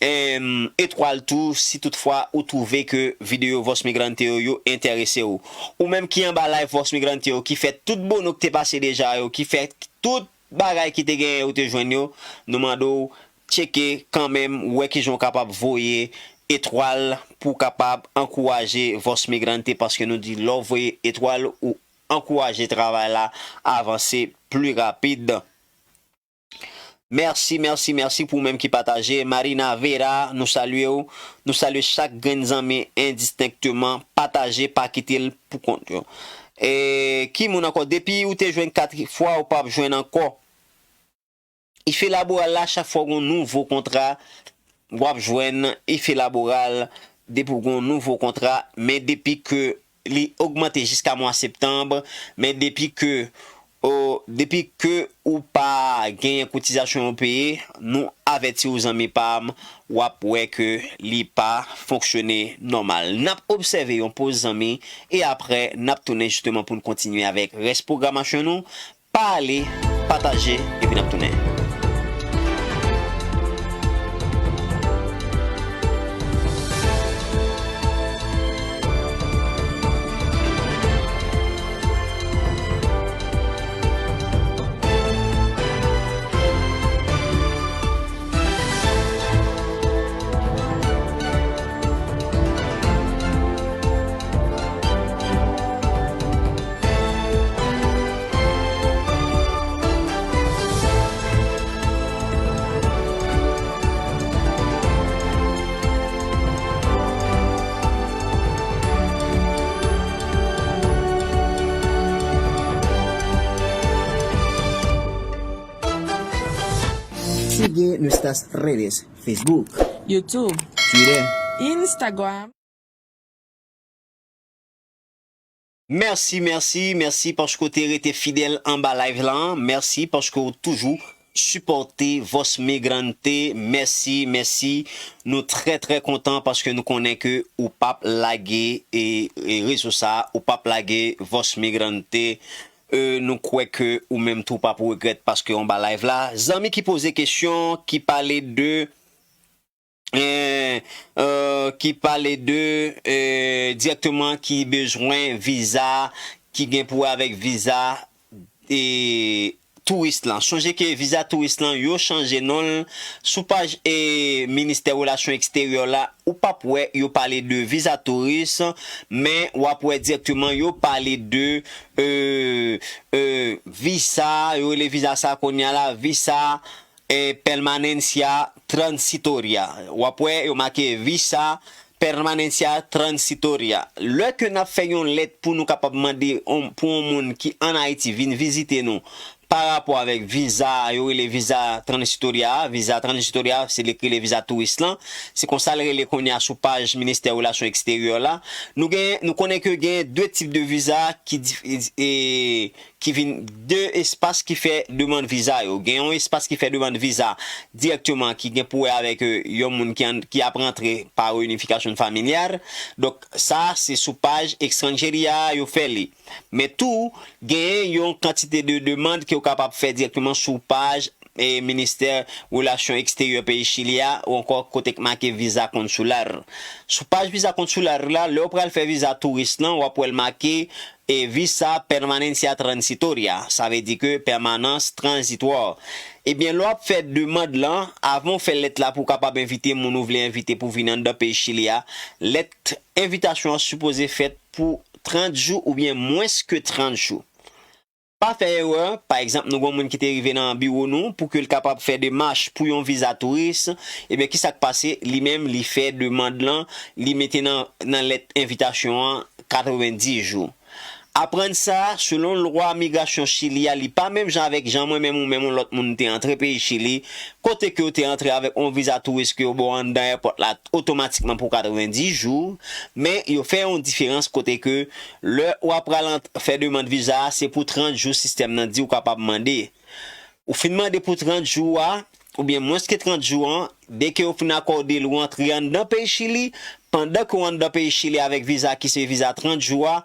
em, etwal tou, si toutfwa ou twouve ke videyo Voz Migrante yo, yo enterese w. Ou menm ki anba live Voz Migrante yo, ki fè tout bono ki te pase deja yo, ki fè tout bagay ki te genyen ou te jwenn yo, nou mande w tcheke kanmenm, wè kijan w kapab voye etwal pou w kapab ankouraje Voz Migrante, paske nou di lè w voye etwal, ou ankouraje travay la avanse pli rapid. Mèsi, mèsi, mèsi pou ou menm ki pataje. Marina Vera, nou salye w. Nou salye chak grenn zanmi endistenkteman. Pataje, pa kite l pou kont yo. E ki moun ankò? Depi ou te jwenn kat fwa, ou p ap jwenn ankò. Ife Laboral la, chak fwa w gen yon nouvo kontra, w ap jwenn Ife Laboral depi w gen yon nouvo kontra, men depi ke li ogmante jiska mwa septanm, men depi ke O, depi ke ou pa genyen kotizasyon yo peye, nou avèti w, zanmi pa m, w ap wè ke li pa fonksyone nòmal. N ap obsève yon poz, zanmi, e apre, n ap tounen jisteman pou n kontinye avèk rès pwogramasyon nou. Pa ale, pataje, epi n ap tounen. Sigue nuestras redes, Facebook, YouTube, Twitter, Instagram. Mèsi, mèsi, mèsi paske w te rete fidèl anba live la. Mèsi paske w toujou sipòte Voz Migrante. Mèsi, mèsi. Nou trè, trè kontan paske nou konnen ke ou p ap lage e, e rezo sa, ou p ap lage Voz Migrante. E, nou kwè ke ou menm tou p ap regrèt paske w anba live la. Zanmi ki poze kesyon, ki pale de, eh, eh, ki pale de, eh, dirèkteman ki bezwen viza, ki gen pou wè avèk viza, e, touris lan. Sonje ke viza touris lan, yo chanje non l sou paj, e, Ministè Relasyon Eksteryè la, ou p ap wè yo pale de viza touris, men w ap wè dirèkteman yo pale de, e, e, visa, yo rele viza sa kounye a la, visa, e, permanencia transitoria. W ap wè yo make visa permanencia transitoria. Lè ke n ap fè yon lèt pou nou kapab mande on, pou yon moun ki ann Ayiti vin vizite nou pa rapò avèk viza, yo rele viza transitoria a. Viza transitoria a, se li k rele viza touris lan. Se konsa l rele kounye a sou paj Ministè Relasyon Eksteryè la. Nou gen, nou konnen ke gen de tip de viza ki dif-, e, ki vin de espas ki fè demann viza yo. Gen yon espas ki fè demann viza dirèkteman ki gen pou wè avèk, e, yon moun ki an, ki ap rantre pa reunifikasyon familyal. Donk, sa se sou paj Extranjeria yo fè li. Men tou, gen yon kantite de demann ke w kapab fè dirèkteman sou paj, e, Ministè Relasyon Eksteryè peyi Chili a, ou ankò kote k make viza konsular. Sou paj viza konsular la, lè w pral fè viza touris lan, w ap wè l make, e, visa permanencia transitoria, sa vle di ke pèmanans tranzitwa. Ebyen, lè w ap fè demann lan, avan w fè lèt la pou w kapab envite moun ou vle envite pou vin anndan peyi Chili a, lèt envitasyon an sipoze fèt pou trant jou oubyen mwens ke trant jou. Pa fè erè, pa egzanp, nou gen yon moun ki te rive nan biwo nou pou ke l kapab fè demach pou yon viza touris, ebyen, kisa k pase? Li menm, li fè demann lan, li mete nan, nan lèt envitasyon an katrevenndis jou. Aprann sa, selon lwa migrasyon Chili a, li pa menm jan avèk jan mwen menm ou menm yon lòt moun te antre peyi Chili, kote ke w te antre avèk yon viza touris ke yo ba w anndan èpòt la otomatikman pou katrevenndis jou, men yo fè yon diferans kote ke lè w ap pral ant-, fè demann viza a, se pou trant jou sistèm nan di w kapab mande. Ou fin mande pou trant jou a, oubyen mwens ke trant jou an, dèke yo fin akòde l ou antre anndan peyi Chili, pandan ke w anndan peyi Chili avèk viza ki se viza trant jou a,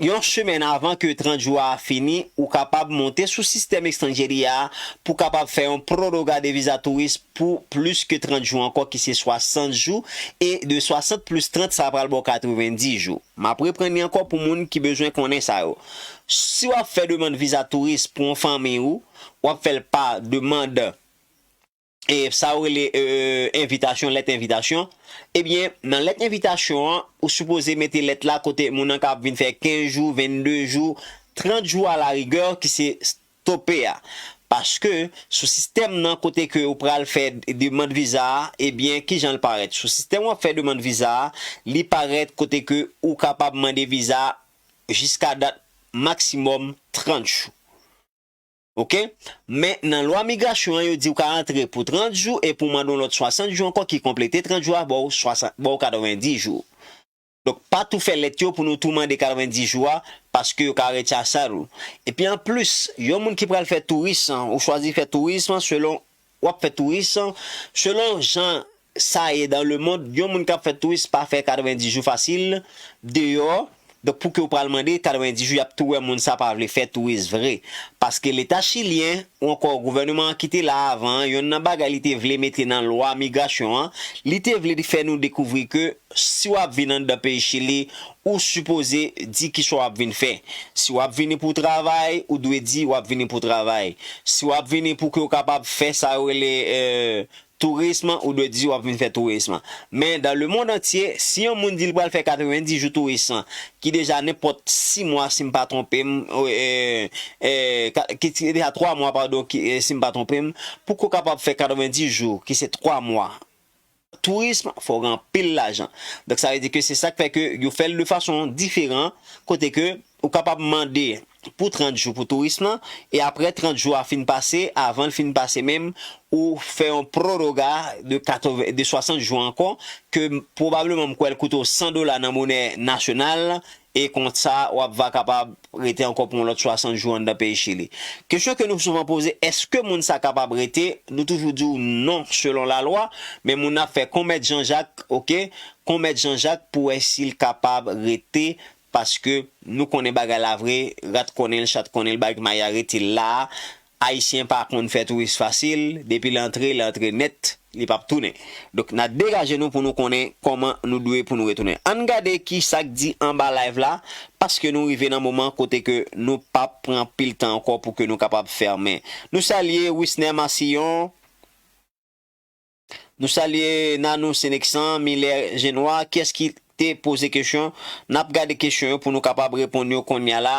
yon semèn avan ke trant jou a fini, ou kapab monte sou sistèm Extranjeria a pou kapab fè yon proroga de viza touris pou plis ke trant jou ankò, ki se swasant jou, e de swasant plis trant, sa pral ba w katrevenndis jou. M ap reprann li ankò pou moun ki bezwen konnen sa yo. Si w ap fè demann viza touris pou yon fanmi ou, w ap fè l pa demann, e, sa yo rele, e, envitasyon, lèt envitasyon. Ebyen, nan lèt envitasyon an, ou sipoze mete lèt la kote moun nan ka ap vin fè kenz jou, vennde jou, trant jou alarigè, ki se tope a. Paske sou sistèm nan kote ke ou pral fè demann viza a, ebyen, kijan l parèt? Sou sistèm w ap fè demann viza a, li parèt kote ke ou kapab mande viza jiska dat maksimòm trant jou. Oke? Men nan lwa migrasyon an, yo di w ka antre pou trant jou e pou mande yon lòt swasant jou ankò ki konplete trant jou a, ba w swasant, ba w katrevenndis jou. Donk, pa tou fè lèt yo pou nou tou mande katrevenndis jou a, paske yo ka rechaze ou. Epi anplis, yon moun ki pral fè touris, ou chwazi fè touris selon, w ap fè touris selon jan sa ye dans le monde, yon moun k ap fè touris pa fè katrevenndis jou fasil deyò. Donk, pou ke w pral mande katrevenndis jou, y ap tou wè moun sa pa vle fè touris vre. Paske Leta chilyen, ou ankò gouvènman an ki te la avan an, yonn nan bagay li te vle mete nan lwa migrasyon an, li te vle fè nou dekouvri ke si w ap vin anndan peyi Chili, ou sipoze di kisa w ap vin fè. Si w ap vini pou travay, ou dwe di w ap vini pou travay. Si w ap vini pou ke w kapab fè sa yo rele, euh, tourism, ou dwe di w ap vin fè tourism. Men, dans le monde entier, si yon moun di l pral fè katrevenndis jou touris, ki deja nenpòt sis mwa, si m pa twonpe m, eh, eh, ka- ki ki deja twa mwa, padon, ki, eh, si m pa twonpe m, pou ke w kapab fè katrevenndis jou, ki se twa mwa, tourism, fò w gen anpil lajan. Donk, sa vle di ke se sa k fè ke yo fè l de fason diferan, kote ke ou kapab mande pou trant jou pou touris lan, e apre trant jou a fin pase, avan l fin pase menm, ou fè yon proroga de katreven, de swasant jou ankò, ke pwobableman m kwè l koute w san dola nan monè nasyonal, e konsa w ap va kapab rete ankò pou yon lòt swasant jou anndan peyi Chili. Kesyon ke nou souvan poze, èske moun sa kapab rete? Nou toujou di w non selon lalwa, men moun nan ap fè kon mèt Jan Jak, oke? Kon mèt Jan Jak pou wè si l kapab rete, paske nou konnen bagay la vre, rat konnen l, chat konnen l, bagay maya rete la a. Ayisyen pa konn fè touris fasil, depi l antre, l antre nèt, li p ap tounen. Donk, n a degaje nou pou nou konnen kòman nou dwe pou nou retounen. Ann gade ki sa k di anba live la, paske nou rive nan moman kote ke nou p ap pran anpil tan ankò pou ke nou kapab fèmen. Nou salye Wisner Massillon, nou salye Nanou Seneksan, Milè Jenwa, kiyès ki te poze kesyon? N ap gade kesyon yo pou nou kapab reponn yo kounye a la,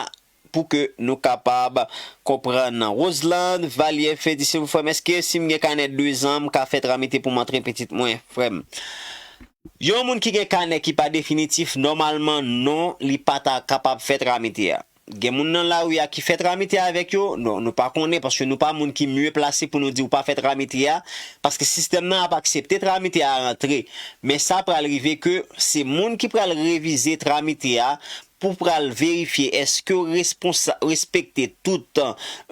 pou ke nou kapab konprann. Roseland Vallier Fedi, silvouplè, èske si m gen kanè dezan, m ka fè tramite pou m antre pitit mwen, frè m? Yon moun ki gen kanè ki pa definitif, nòmalman, non, li pa ta kapab fè tramite a. Gen moun nan lari a ki fè tramite avèk yo, non, nou pa konnen, paske nou pa moun ki mye plase pou nou di w pa fè tramite a, paske sistèm nan ap aksepte tramite a rantre. Men sa pral rive ke se moun ki pral revize tramite a pou pral verifye èske w responsa-, respekte tout,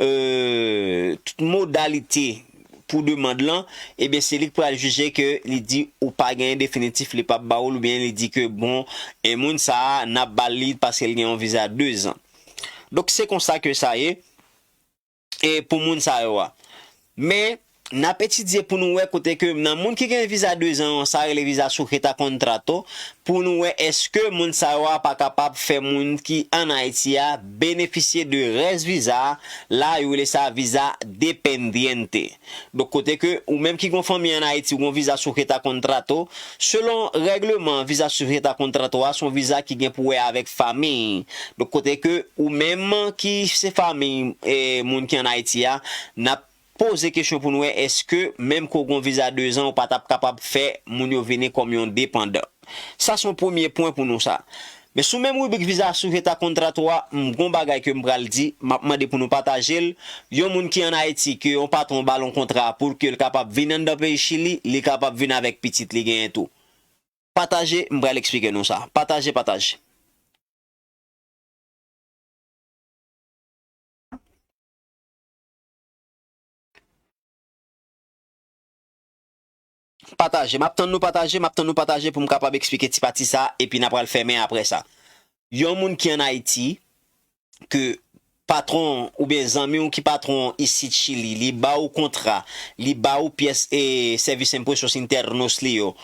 euh, tout modalite pou demann lan, ebyen, se li k pral jije ke li di ou pa genyen definitif, li p ap ba ou l, oubyen li di ke, bon, e moun sa a, n ap ba l li paske l gen yon viza dezan. Donk, se konsa ke sa ye, e pou moun sa yo a. Men, n ap etidye pou nou wè kote ke nan moun ki gen viza dezan an, sa rele viza sujeta contrato, pou nou wè èske moun sa yo a pa kapab fè moun ki ann Ayiti a benefisye de rès viza a, la yo rele sa viza dependiente. Donk, kote ke ou menm ki gon fanmi ann Ayiti, ou gon viza sujeta contrato, selon règleman viza sujeta contrato a, se yon viza ki gen pou wè avèk fanmi. Donk, kote ke ou menm ki se fanmi, e, moun ki ann Ayiti a, n ap poze kesyon pou n wè èske menm ke w gon viza dezan, ou pa t ap kapab fè moun yo vini kòm yon depandan. Sa se yon premye pwen pou nou sa. Men sou menm ribrik viza sujeta contrato a, m gon bagay ke m pral di, m ap mande pou nou pataje l. Yon moun ki ann Ayiti, ke yon patwon ba l yon kontra pou ke l kapab vin anndan peyi Chili, li kapab vin avèk pitit li genyen tou. Pataje, m pral eksplike nou sa. Pataje, pataje. Pataje. M ap tann nou pataje, m ap tann nou pataje pou m kapab eksplike ti pati sa, epi n a pral fèmen apre sa. Yon moun ki ann Ayiti, ke patwon oubyen zanmi w ki patwon isit Chili, li ba w kontra, li ba w pyès, e, servicios internos li yo,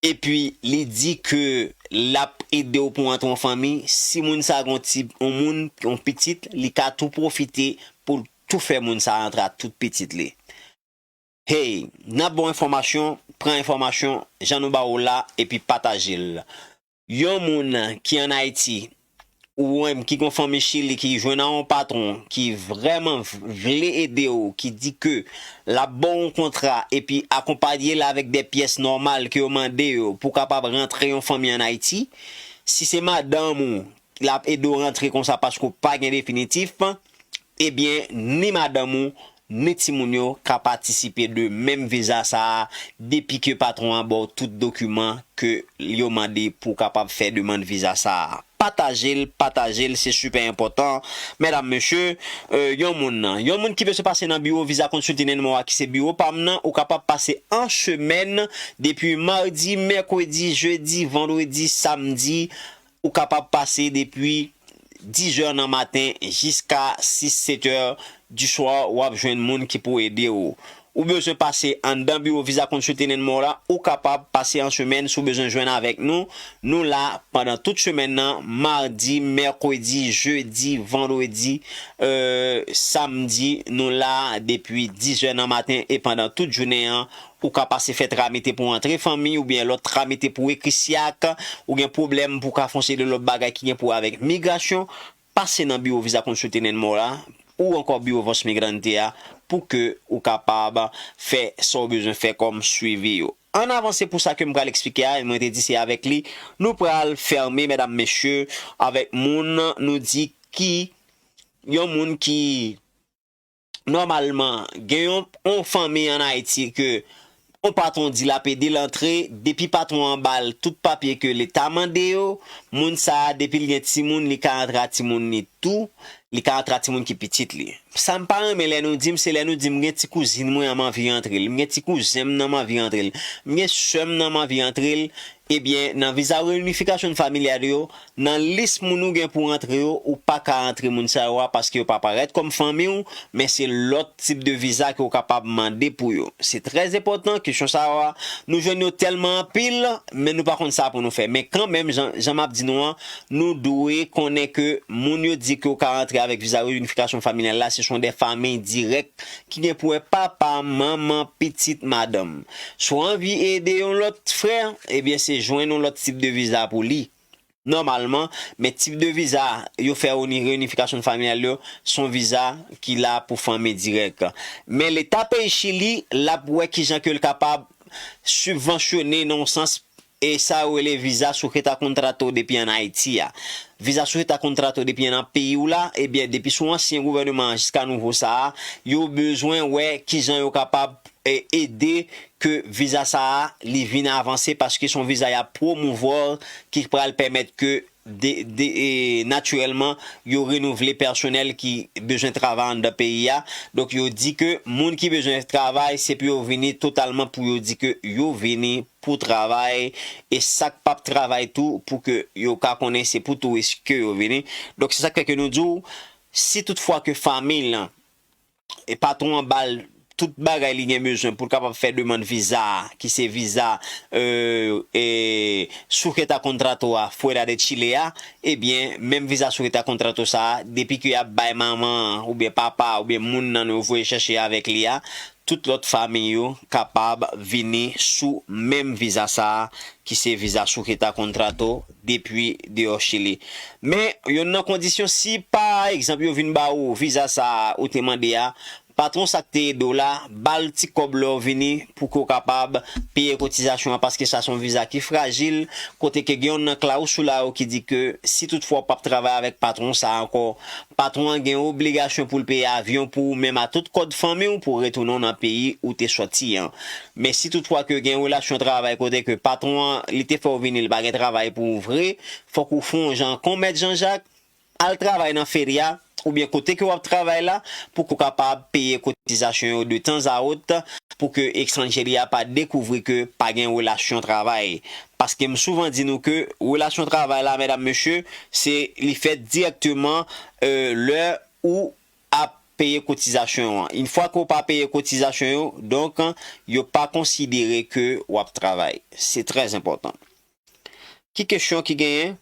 epi li di ke l ap ede w pou w antre yon fanmi, si moun sa gon ti, yon moun, yon pitit, li ka tou pwofite pou l tou fè moun sa antre ak tout pitit li. Hey, n ap ba w enfòmasyon, pran enfòmasyon, jan nou ba w la, epi pataje l. Yon moun ki ann Ayiti, ou menm ki gon fanmi Chili ki jwenn a yon patwon ki vrèman v-, vle ede w, ki di ke l ap ba w yon kontra epi akonpaye l avèk de pyès nòmal ke yo mande yo pou w kapab rantre yon fanmi ann Ayiti, si se madanm ou, l ap ede w rantre konsa paske w pa gen definitif, ebyen, ni madanm ou, ni timoun yo ka patisipe de menm viza sa a, depi ke patwon an ba w tout dokiman ke yo mande pou w kapab fè demann viza sa a. Pataje l, pataje l, se sipè enpòtan. Medam, mesye, euh, yon moun nan, yon moun ki bezwen pase nan biwo Visa Consulting and More a, ki se biwo pa m nan, ou kapab pase an semèn, depi madi, mèkredi, jedi, vandredi, samdi, ou kapab pase depi dizè nan maten jiska sis, setè di swa, w ap jwenn moun ki pou ede w. Ou bezwen pase anndan biwo Visa Consulting and More la, ou kapab pase an semèn si w bezwen jwenn avèk nou. Nou la pandan tout semèn nan, madi, mèkredi, jedi, vandredi, euh, samdi, nou la depi dizè nan maten e pandan tout jounen an, ou ka pase fè tramite pou antre fanmi oubyen lòt tramite pou ekri syak, ou gen pwoblèm pou ka fè yon seri de lòt bagay ki gen pou wè avèk migrasyon, pase nan biwo Visa Consulting and More la, ou ankò biwo Voz Migrante a, pou ke ou kapab fè sa w bezwen fè kòm swivi yo. Ann avanse pou sa ke m pral eksplike a, e mwen te di se avèk li, nou pral fèmen, medam, mesye, avèk moun, nou di ki, yon moun ki, nòmalman, gen yon, yon fanmi ann Ayiti ke yon patwon di l ap ede l antre, depi patwon an ba l tout papye ke leta mande yo, moun sa a, depi l gen timoun, li ka antre a timoun li tou, li ka antre a timoun ki pitit li. Sa m pa renmen lè nou di m, se lè nou di m gen ti kouzin mwen an m anvi antre l, m gen ti kouzen m nan m anvi antre l, m gen sè m nan m anvi antre l, ebyen, nan viza reyinifikasyon familyal yo, nan lis moun ou gen pou antre yo, ou pa ka antre moun sa yo a paske yo pa parèt kòm fanmi w, men se lòt tip de viza ke w kapab mande pou yo. Se trè enpòtan, kesyon sa yo a, nou jwenn yo tèlman anpil, men nou pa konn sa pou nou fè. Men kanmenm, jan, jan m ap di nou an, nou dwe konnen ke moun yo di ke w ka antre avèk viza reyinifikasyon familyal la, se son de fanmi dirèk ki gen pou wè papa, manman, pitit, madanm. Si w anvi ede yon lòt frè, ebyen se jwenn yon lòt tip de viza pou li. Nòmalman, men tip de viza yo fè oni-, reyinifikasyon familyal yo, se yon viza ki la pou fanmi dirèk. Men leta peyi Chili, l ap wè kijan ke l kapab sibvansyone nan yon sans e sa yo rele viza sujeta contrato depi ann Ayiti a. Viza sujeta contrato depi nan peyi w la, ebyen, depi sou ansyen gouvènman an jiska nouvo sa a, yo bezwen wè kijan yo kapab, e, ede ke viza sa a, li vin avanse, paske se yon viza y ap pwomouvwa ki pral pèmèt ke de, de, e, natirèlman, yo renouvle pèsonèl ki bezwen travay anndan peyi a. Donk, yo di ke moun ki bezwen travay, se pou yo vini totalman pou yo di ke yo vini pou travay, e sa k p ap travay tou, pou ke yo ka konnen se pou touris ke yo vini. Donk, se sa k fè ke nou di w, si toutfwa ke fanmi lan, e patwon an ba l tout bagay li gen bezwen pou l kapab fè demann viza a, ki se viza, euh, e, sujeta contrato a, fuera de Chile a, ebyen, menm viza sujeta contrato sa a, depi ke y ap bay manman an, oubyen papa a, oubyen moun nan nou voye chèche avèk li a, tout lòt fanmi yo kapab vini sou menm viza sa a, ki se viza sujeta contrato depi deyò Chili. Men, youn nan kondisyon, si pa egzanp yo vin ba ou viza sa a ou te mande a, patwon sa k te ede w la, ba l ti kòb lè w vini pou ke w kapab peye kotizasyon an, paske sa se yon viza ki frajil, kote ke gen youn nan klawsila yo ki di ke si toutfwa w p ap travay avèk patwon sa a ankò, patwon an gen obligasyon pou l peye avyon pou ou menm a tout kòd fanmi w pou w retounen w nan peyi ou te sòti an. Men si toutfwa ke gen relasyon travay kote ke patwon an, li te fè w vini, li pa gen travay pou ou vre, fòk ou fè yon jan kon Mèt Jan Jak, al travay nan feria, oubyen kote ke w ap travay la, pou ke w kapab peye kotizasyon yo de tanzawòt, pou ke estranjeri a pa dekouvri ke pa gen relasyon travay. Paske m souvan di nou ke relasyon travay la, medam, mesye, se li fèt dirèkteman, euh, lè ou ap peye kotizasyon an. Yon fwa ke w pa peye kotizasyon yo, donk, yo pa konsidere ke w ap travay. Se trè enpòtan. Ki kesyon ki genyen?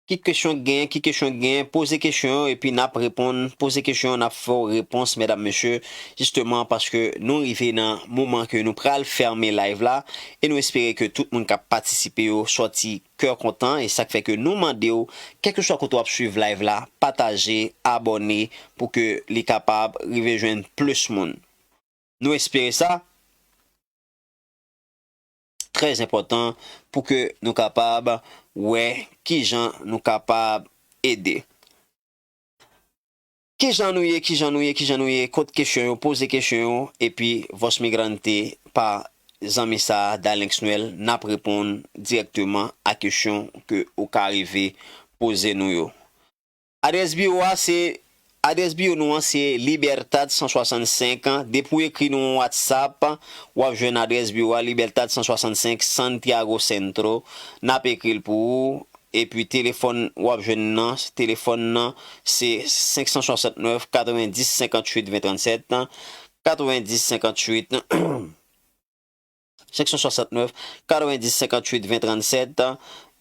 Ki kesyon k genyen, ki kesyon k genyen, poze kesyon yo epi n ap reponn. Poze kesyon yo, n ap fè w repons, medam, mesye, jisteman paske nou rive nan moman ke nou pral fèmen live la e nou espere ke tout moun k ap patisipe yo sòti kè kontan, e sa k fè ke nou mande w, kèlkeswa kote w ap swiv live la, pataje, abòne pou ke li kapab rive jwenn plis moun. Nou espere sa. trè enpòtan pou ke nou kapab wè kijan nou kapab ede. Kijan nou ye, kijan nou ye, kijan nou ye, kot kesyon yo, poze kesyon yo, epi Voz Migrante pa zanmi sa a, Dalenx Noël, n ap reponn dirèkteman a kesyon ke ou ka rive poze nou yo. Adrès biwo a se, adrès biwo nou an se Libertad san swasannsenk. Depi w ekri nou yon WhatsApp, w ap jwenn adrès biwo a, Libertad san swasannsenk, Santiago Centro. N ap ekri l pou ou. Epi telefòn w ap jwenn nan, telefòn nan se senk san swasannnèf, katrevendis, senkantuit, ven, trannsèt, katrevendis, senkantuit, senk san swasannnèf, katrevendis, senkantuit, ven, trannsèt.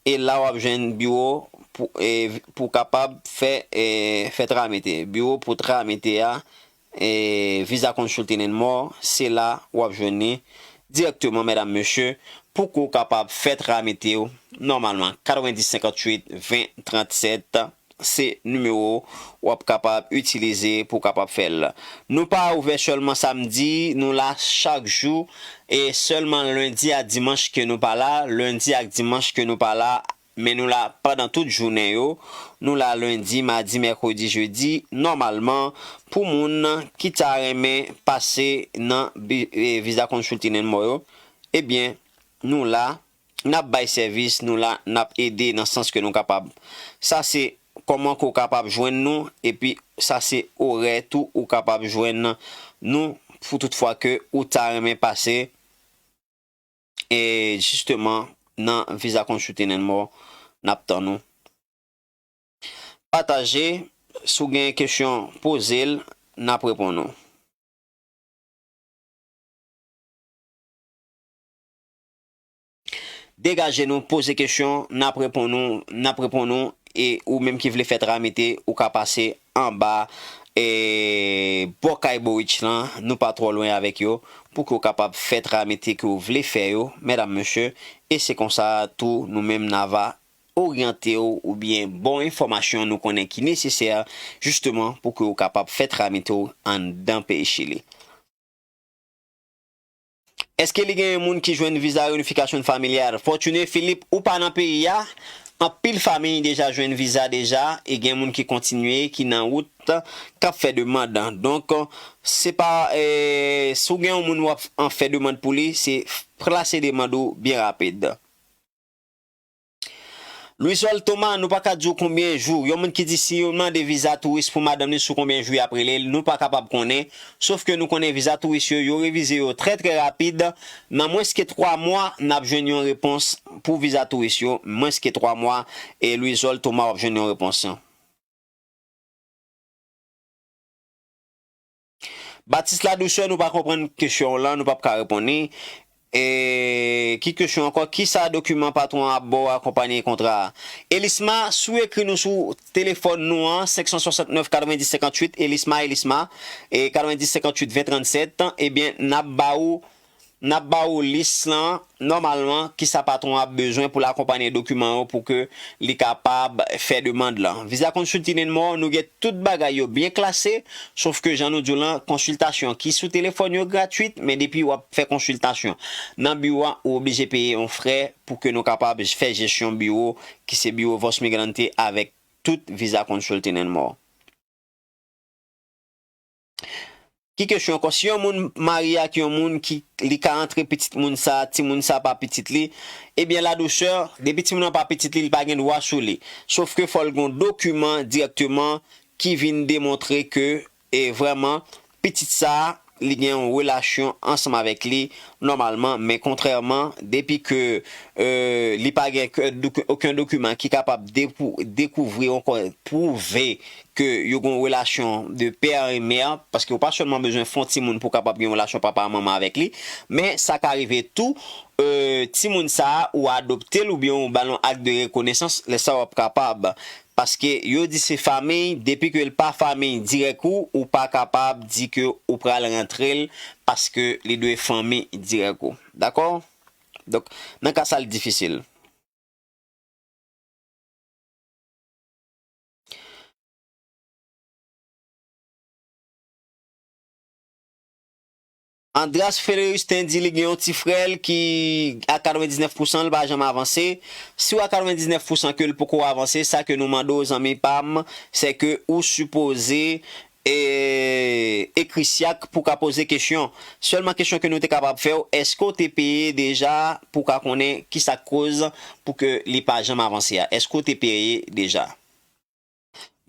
E la w ap jwenn biwo pou, e, pou kapab fè, e, fè tramite. Biwo pou tramite a, e, Visa Consulting and More, se la w ap jwenn li dirèkteman, medam, mesye, pou ke w kapab fè tramite w nòmalman. Katrevendis, senkantuit, ven, trannsèt, se nimewo w ap kapab itilize pou w kapab fè l. Nou pa ouvè sèlman samdi, nou la chak jou, e sèlman lendi a dimanch ke nou pa la, lendi ak dimanch ke nou pa la, men nou la pandan tout jounen yo. Nou la lendi, madi, mèkredi, jedi, nòmalman, pou moun ki ta renmen pase nan bi-, e, Visa Consulting and More yo, ebyen, nou la, n ap bay sèvis, nou la, n ap ede nan sans ke nou kapab. Sa se kòman ke w kapab jwenn nou, epi sa se orè tou ou kapab jwenn nou pou tout fwa ke ou ta renmen pase, e jisteman nan Visa Consulting and More, n ap tann ou. Pataje, si w gen kesyon, poze l, n ap reponn ou. Degaje nou, poze kesyon, n ap reponn ou, n ap reponn ou, e ou menm ki vle fè tramite, ou ka pase anba, e, bò kay Boric lan, nou pa twò lwen avèk yo, pou ke w kapab fè tramite ke w vle fè yo, medam, mesye, e se konsa tou nou menm n ava oryante w oubyen ba w enfòmasyon nou konnen ki nesesè, jisteman, pou ke w kapab fè tramite w anndan peyi Chili. Èske li gen moun ki jwenn viza reunification familial? Fortuné Philippe, ou pa nan peyi a, anpil fanmi deja jwenn viza deja, e gen moun ki kontinye, ki nan wout, k ap fè demann. Donk, se pa, e, si w gen yon moun w ap an fè demann pou li, se plase demann ou byen rapid. Louisol Thomas, nou pa ka di w konbyen jou. Yon moun ki di si yo mande viza touris pou madanm li, sou konbyen jou y ap rele l, nou pa kapab konnen. Sof ke nou konnen viza touris yo, yo revize yo trè, trè rapid. Nan mwens ke twa mwa, n ap jwenn yon repons pou viza touris yo. Mwens ke twa mwa, e Louisol Thomas, w ap jwenn yon repons. Batis Ladouceur, nou pa konprann kesyon w lan, nou p ap ka reponn li. E, ki kesyon ankò? Kisa dokiman patwon ap ba w akonpanye kontra a? Elisma, si w ekri nou sou telefòn nou an, senk san swasannnèf, katrevendis, senkantuit, Elisma, Elisma, e katrevendis, senkantuit, ven, trannsèt, ebyen, n ap ba ou, n ap ba ou lis lan, nòmalman, kisa patwon an ap bezwen pou l akonpanye dokiman yo pou ke li kapab fè demann lan. Visa Consulting and More, nou gen tout bagay yo byen klase, sof ke jan nou di w lan, konsiltasyon ki sou telefòn yo gratwit, men depi w ap fè konsiltasyon nan biwo a, ou oblije peye yon frè pou ke nou kapab fè jesyon biwo, ki se biwo Voz Migrante avèk tout Visa Consulting and More. Ki kesyon ankò? Si yon moun marye ak yon moun ki li ka antre pitit moun sa, timoun sa pa pitit li, ebyen Ladouceur, depi timoun nan pa pitit li, li pa gen dwa sou li. Sof ke fò l gen yon dokiman dirèkteman ki vin demontre ke, e, vrèman, pitit sa, li gen yon relasyon ansanm avèk li nòmalman, men kontrèman, depi ke, e, li pa gen ke doki-, okenn dokiman ki kapab depou-, dekouvri ankò, pwouve ke yo gen yon relasyon de pè e mè, paske ou pa sèlman bezwen fè yon timoun pou w kapab gen yon relasyon papa manman avèk li, men sa ka rive tou, e, timoun sa a, ou adopte l oubyen ou ba l yon ak de rekonesans, lè sa a w ap kapab. Paske yo di se fanmi, depi ke l pa fanmi dirèk ou, ou pa kapab di ke ou pral rantre l, paske li dwe fanmi dirèk ou. Dakò? Donk, nan ka sa, l difisil. Andras Fleurustin di li gen yon ti frè l ki a katrevendiznèf pousan l pa janm avanse. Si w a katrevendiznèf pousan ke l poko avanse, sa ke nou mande w, zanmi pa m, se ke ou sipoze e, ekri syak pou w ka poze kesyon. Sèlman kesyon ke nou te kapab fè w, èske w te peye deja pou w ka konnen kisa k koz pou ke li pa janm avanse a? Èske w te peye deja?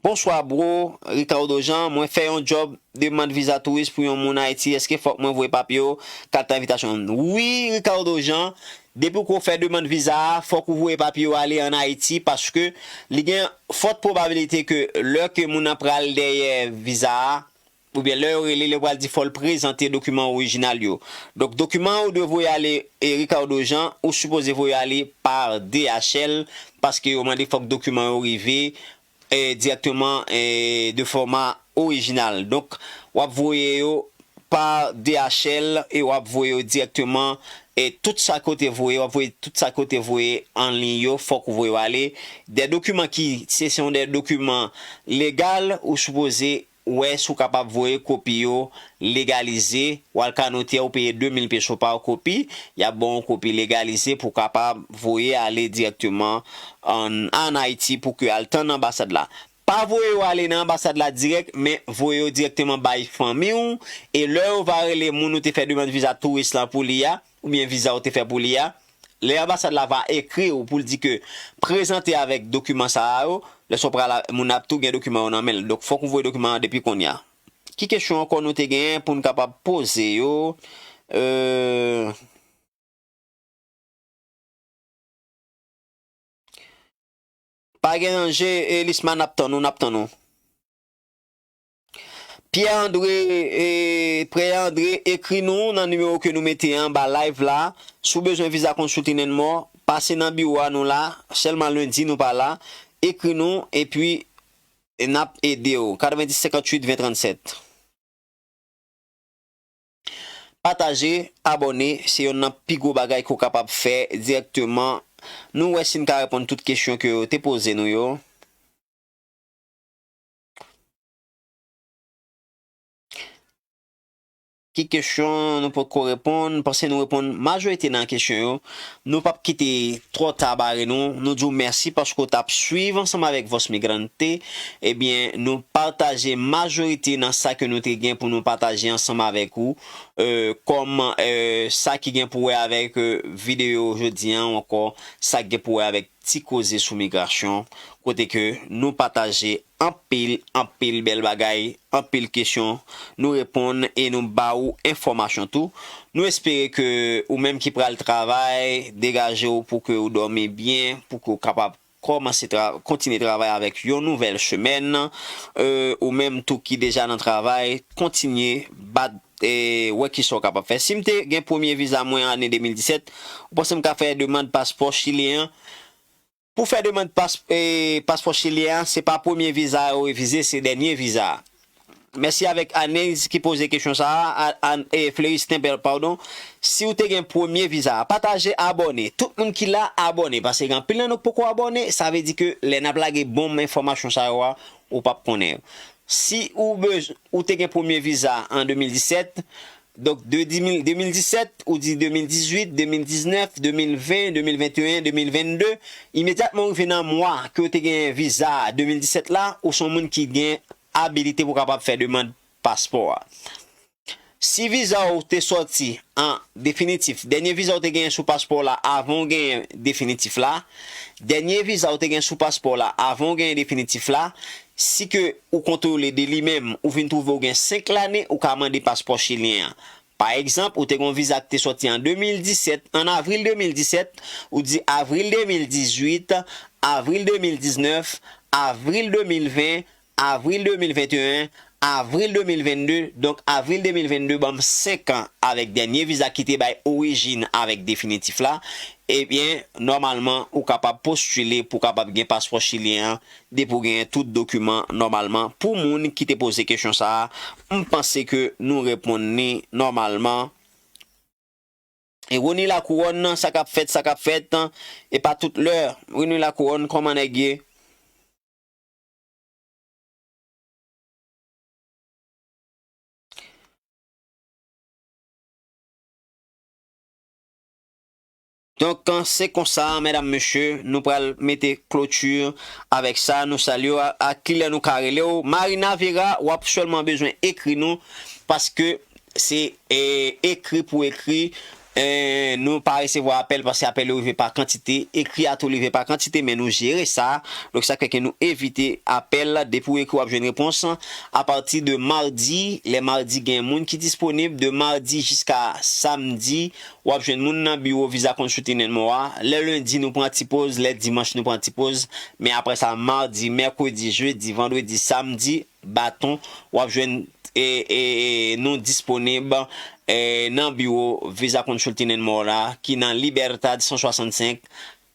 Bonswa bro, Ricardo Jean, mwen fè yon djòb demann viza touris pou yon moun Ayiti, èske fòk mwen voye papye yo, kat envitasyon? Wi, Ricardo Jean, depi w fè demann viza a, fòk ou voye papye yo ale ann Ayiti, paske li gen fòt pwobabilite ke lè ke moun nan pral dèyè viza a, oubyen lè yo rele l, yo pral di fò l prezante dokiman orijinal yo. Donk, dokiman ou dwe voye ale, e, Ricardo Jean, ou sipoze voye ale pa D H L, paske yo mande fòk dokiman yo rive, e, dirèkteman, e, de fòma orijinal. Donk, w ap voye yo pa D H L e w ap voye yo dirèkteman, e tout sa ke w te voye, w ap voye tout sa ke w te voye an liy yo, fòk ou voye yo ale. De dokiman ki, se, se yon de dokiman legal, ou sipoze wè si w kapab voye kopi yo legalize. W al ka notè, ou peye de mil peso pa kopi, y ap ba w yon kopi legalize pou w kapab voye ale dirèkteman ann, ann Ayiti pou ke al tann anbasad la. Pa voye yo ale nan anbasad la dirèk, men voye yo dirèkteman bay fanmi w. E lè yo va rele moun ou te fè demann viza touris lan pou li a, oubyen viza ou te fè pou li a, lè anbasad la va ekri w pou l di ke prezante avèk dokiman sa a yo, lè sa w pral la, moun nan ap tou gen dokiman yo nan men l. Donk, fòk ou voye dokiman an depi kounye a. Ki kesyon ankò nou te genyen pou n kapab poze yo? Euh, Pa gen danje, Elisma, n ap tann ou, n ap tann ou. Pierre André, e, Pierre André, ekri nou nan nimewo ke nou mete anba live la. Si w bezwen viza consulting and more, pase nan biwo a nou la, sèlman lendi nou pa la. Ekri nou, epi, e, n ap ede w. Katrevenndis senkantuit ven trannsèt. Pataje, abòne, se yonn nan pi gwo bagay ke w kapab fè dirèkteman. Nou wè si n ka reponn tout kesyon ke yo te poze nou yo. Ki kesyon nou potko reponn? M panse nou reponn majorite nan kesyon yo. Nou p ap kite twò ta bare nou. Nou di w mèsi paske w t ap swiv ansanm avèk Voz Migrante. Ebyen, nou pataje majorite nan sa ke nou te gen pou nou pataje ansanm avèk ou, e, kòm, e, sa ki gen pou wè avèk, e, videyo jodi a, ou ankò sa ki gen pou wè avèk Ti Koze sou Migrasyon, kote ke nou pataje anpil, anpil bèl bagay, anpil kesyon, nou reponn e nou ba ou enfòmasyon tou. Nou espere ke ou menm ki pral travay, degaje w pou ke ou dòmi byen, pou ke ou kapab kòmanse tra-, kontinye travay avèk yon nouvèl semèn, e, ou menm tou ki deja nan travay, kontinye bat, e, wè kisa w kapab fè. Si m te gen premye viza mwen ane de mil disèt, ou panse m ka fè demann paspò chilyen an? Pou fè demann pas-, e, paspò chilyen an, se pa premye viza yo refize, se dènye viza a. Mèsi avèk Anez ki poze kesyon sa a, a, a, e, Fleuristin, pa-, padon. Si w te gen premye viza a, pataje, abòne. Tout moun ki la, abòne. Paske gen anpil nan nou k poko abòne, sa vle di ke lè n ap lage bon enfòmasyon sa yo a, ou p ap konnen yo. Si ou bez-, ou te gen premye viza an de mil disèt, donk de di mil, de mil disèt, ou di de mil dizuit, de mil diznèf, de mil ven, de mil venteyen, de mil vennde, imedyatman ou rive nan mwa ke w te gen viza de mil disèt la, ou se yon moun ki gen abilite pou w kapab fè demann paspò a. Si viza w te sòti an definitif, dènye viza w te genyen sou paspò w la avan w genyen definitif la, dènye viza w te genyen sou paspò w la avan w genyen definitif la, si ke ou kontwole de li menm, ou vin twouve w gen senk lane, ou ka mande paspò chilyen an. Pa egzanp, ou te gen yon viza ki te sòti an de mil disèt, an avril de mil disèt, ou di avril de mil dizuit, avril de mil diznèf, avril de mil ven, avril de mil venteyen, avril de mil vennde, donk avril de mil vennde ban m senk an avèk dènye viza ki te bay orijin avèk definitif la, ebyen, nòmalman, ou kapab postile pou w kapab gen paspò chilyen an, depi w genyen tout dokiman nòmalman. Pou moun ki te poze kesyon sa a, m panse ke nou reponn li nòmalman. E Rony Lacouronne, sa k ap fèt, sa k ap fèt, e pa tout lè, Rony Lacouronne, kòman nèg ye? Donk, se konsa, medam, mesye, nou pral mete kloti avèk sa. Nou salye w. A, a kilè nou ka rele w? Marina Vera, w ap sèlman bezwen ekri nou, paske se, e, ekri pou ekri. E, nou pa resevwa apèl paske apèl yo rive pa kantite, ekri a tou rive pa kantite, men nou jere sa. Donk, sa fè ke nou evite apèl. Depi w ekri, w ap jwenn repons apati de madi. Lè madi, gen moun ki disponib de madi jiska samdi. W ap jwenn moun nan biwo Visa Consulting and More a. Lè lendi, nou pran ti poz. Lè dimanch, nou pran ti poz. Men apre sa, madi, mèkredi, jedi, vandredi, samdi, baton, w ap jwenn, e, e, e, nou disponib, e, nan biwo Visa Consulting and More la, ki nan Libertad san swasannsenk,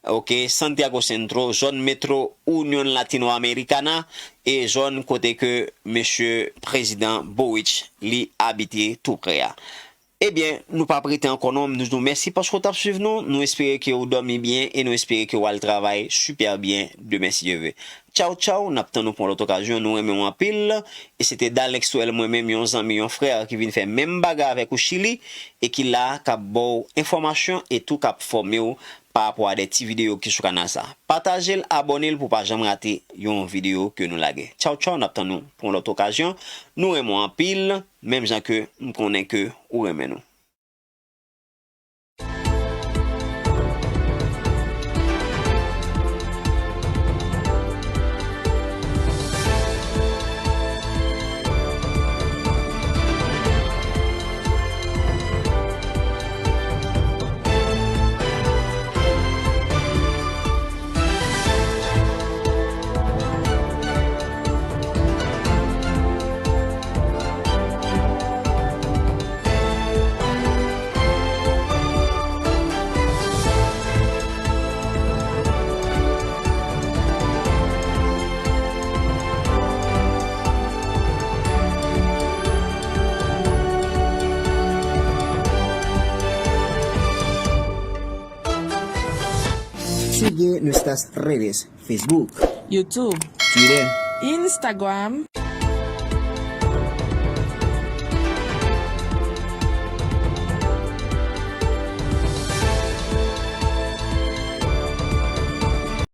ok, Santiago Centro, zòn metro Union Latinoamericana, e zòn kote ke mesye prezidan Boric li abite tou pre a. Ebyen, nou p ap rete ankò non, nou di w mèsi paske w t ap swiv nou, nou espere ke w dòmi byen e nou espere ke w al travay sipè byen demen si Dye vle. Tchaw, tchaw, n ap tann nou pou yon lòt okazyon, nou renmen w anpil. E se te Dalex Well, mwen menm, yon zanmi, yon frè ki vin fè menm bagay avèk ou Chili e ki la, k ap ba w enfòmasyon e tou k ap fòme w pa rapò a de ti videyo ki sou kanal sa. Pataje l, abòne l pou w pa janm rate yon videyo ke nou lage. Tchaw, tchaw, n ap tann nou pou yon lòt okazyon. Nou renmen w anpil, menm jan ke m konnen ke ou renmen nou. Sigue nuestras redes, Facebook, YouTube, Twitter, Instagram.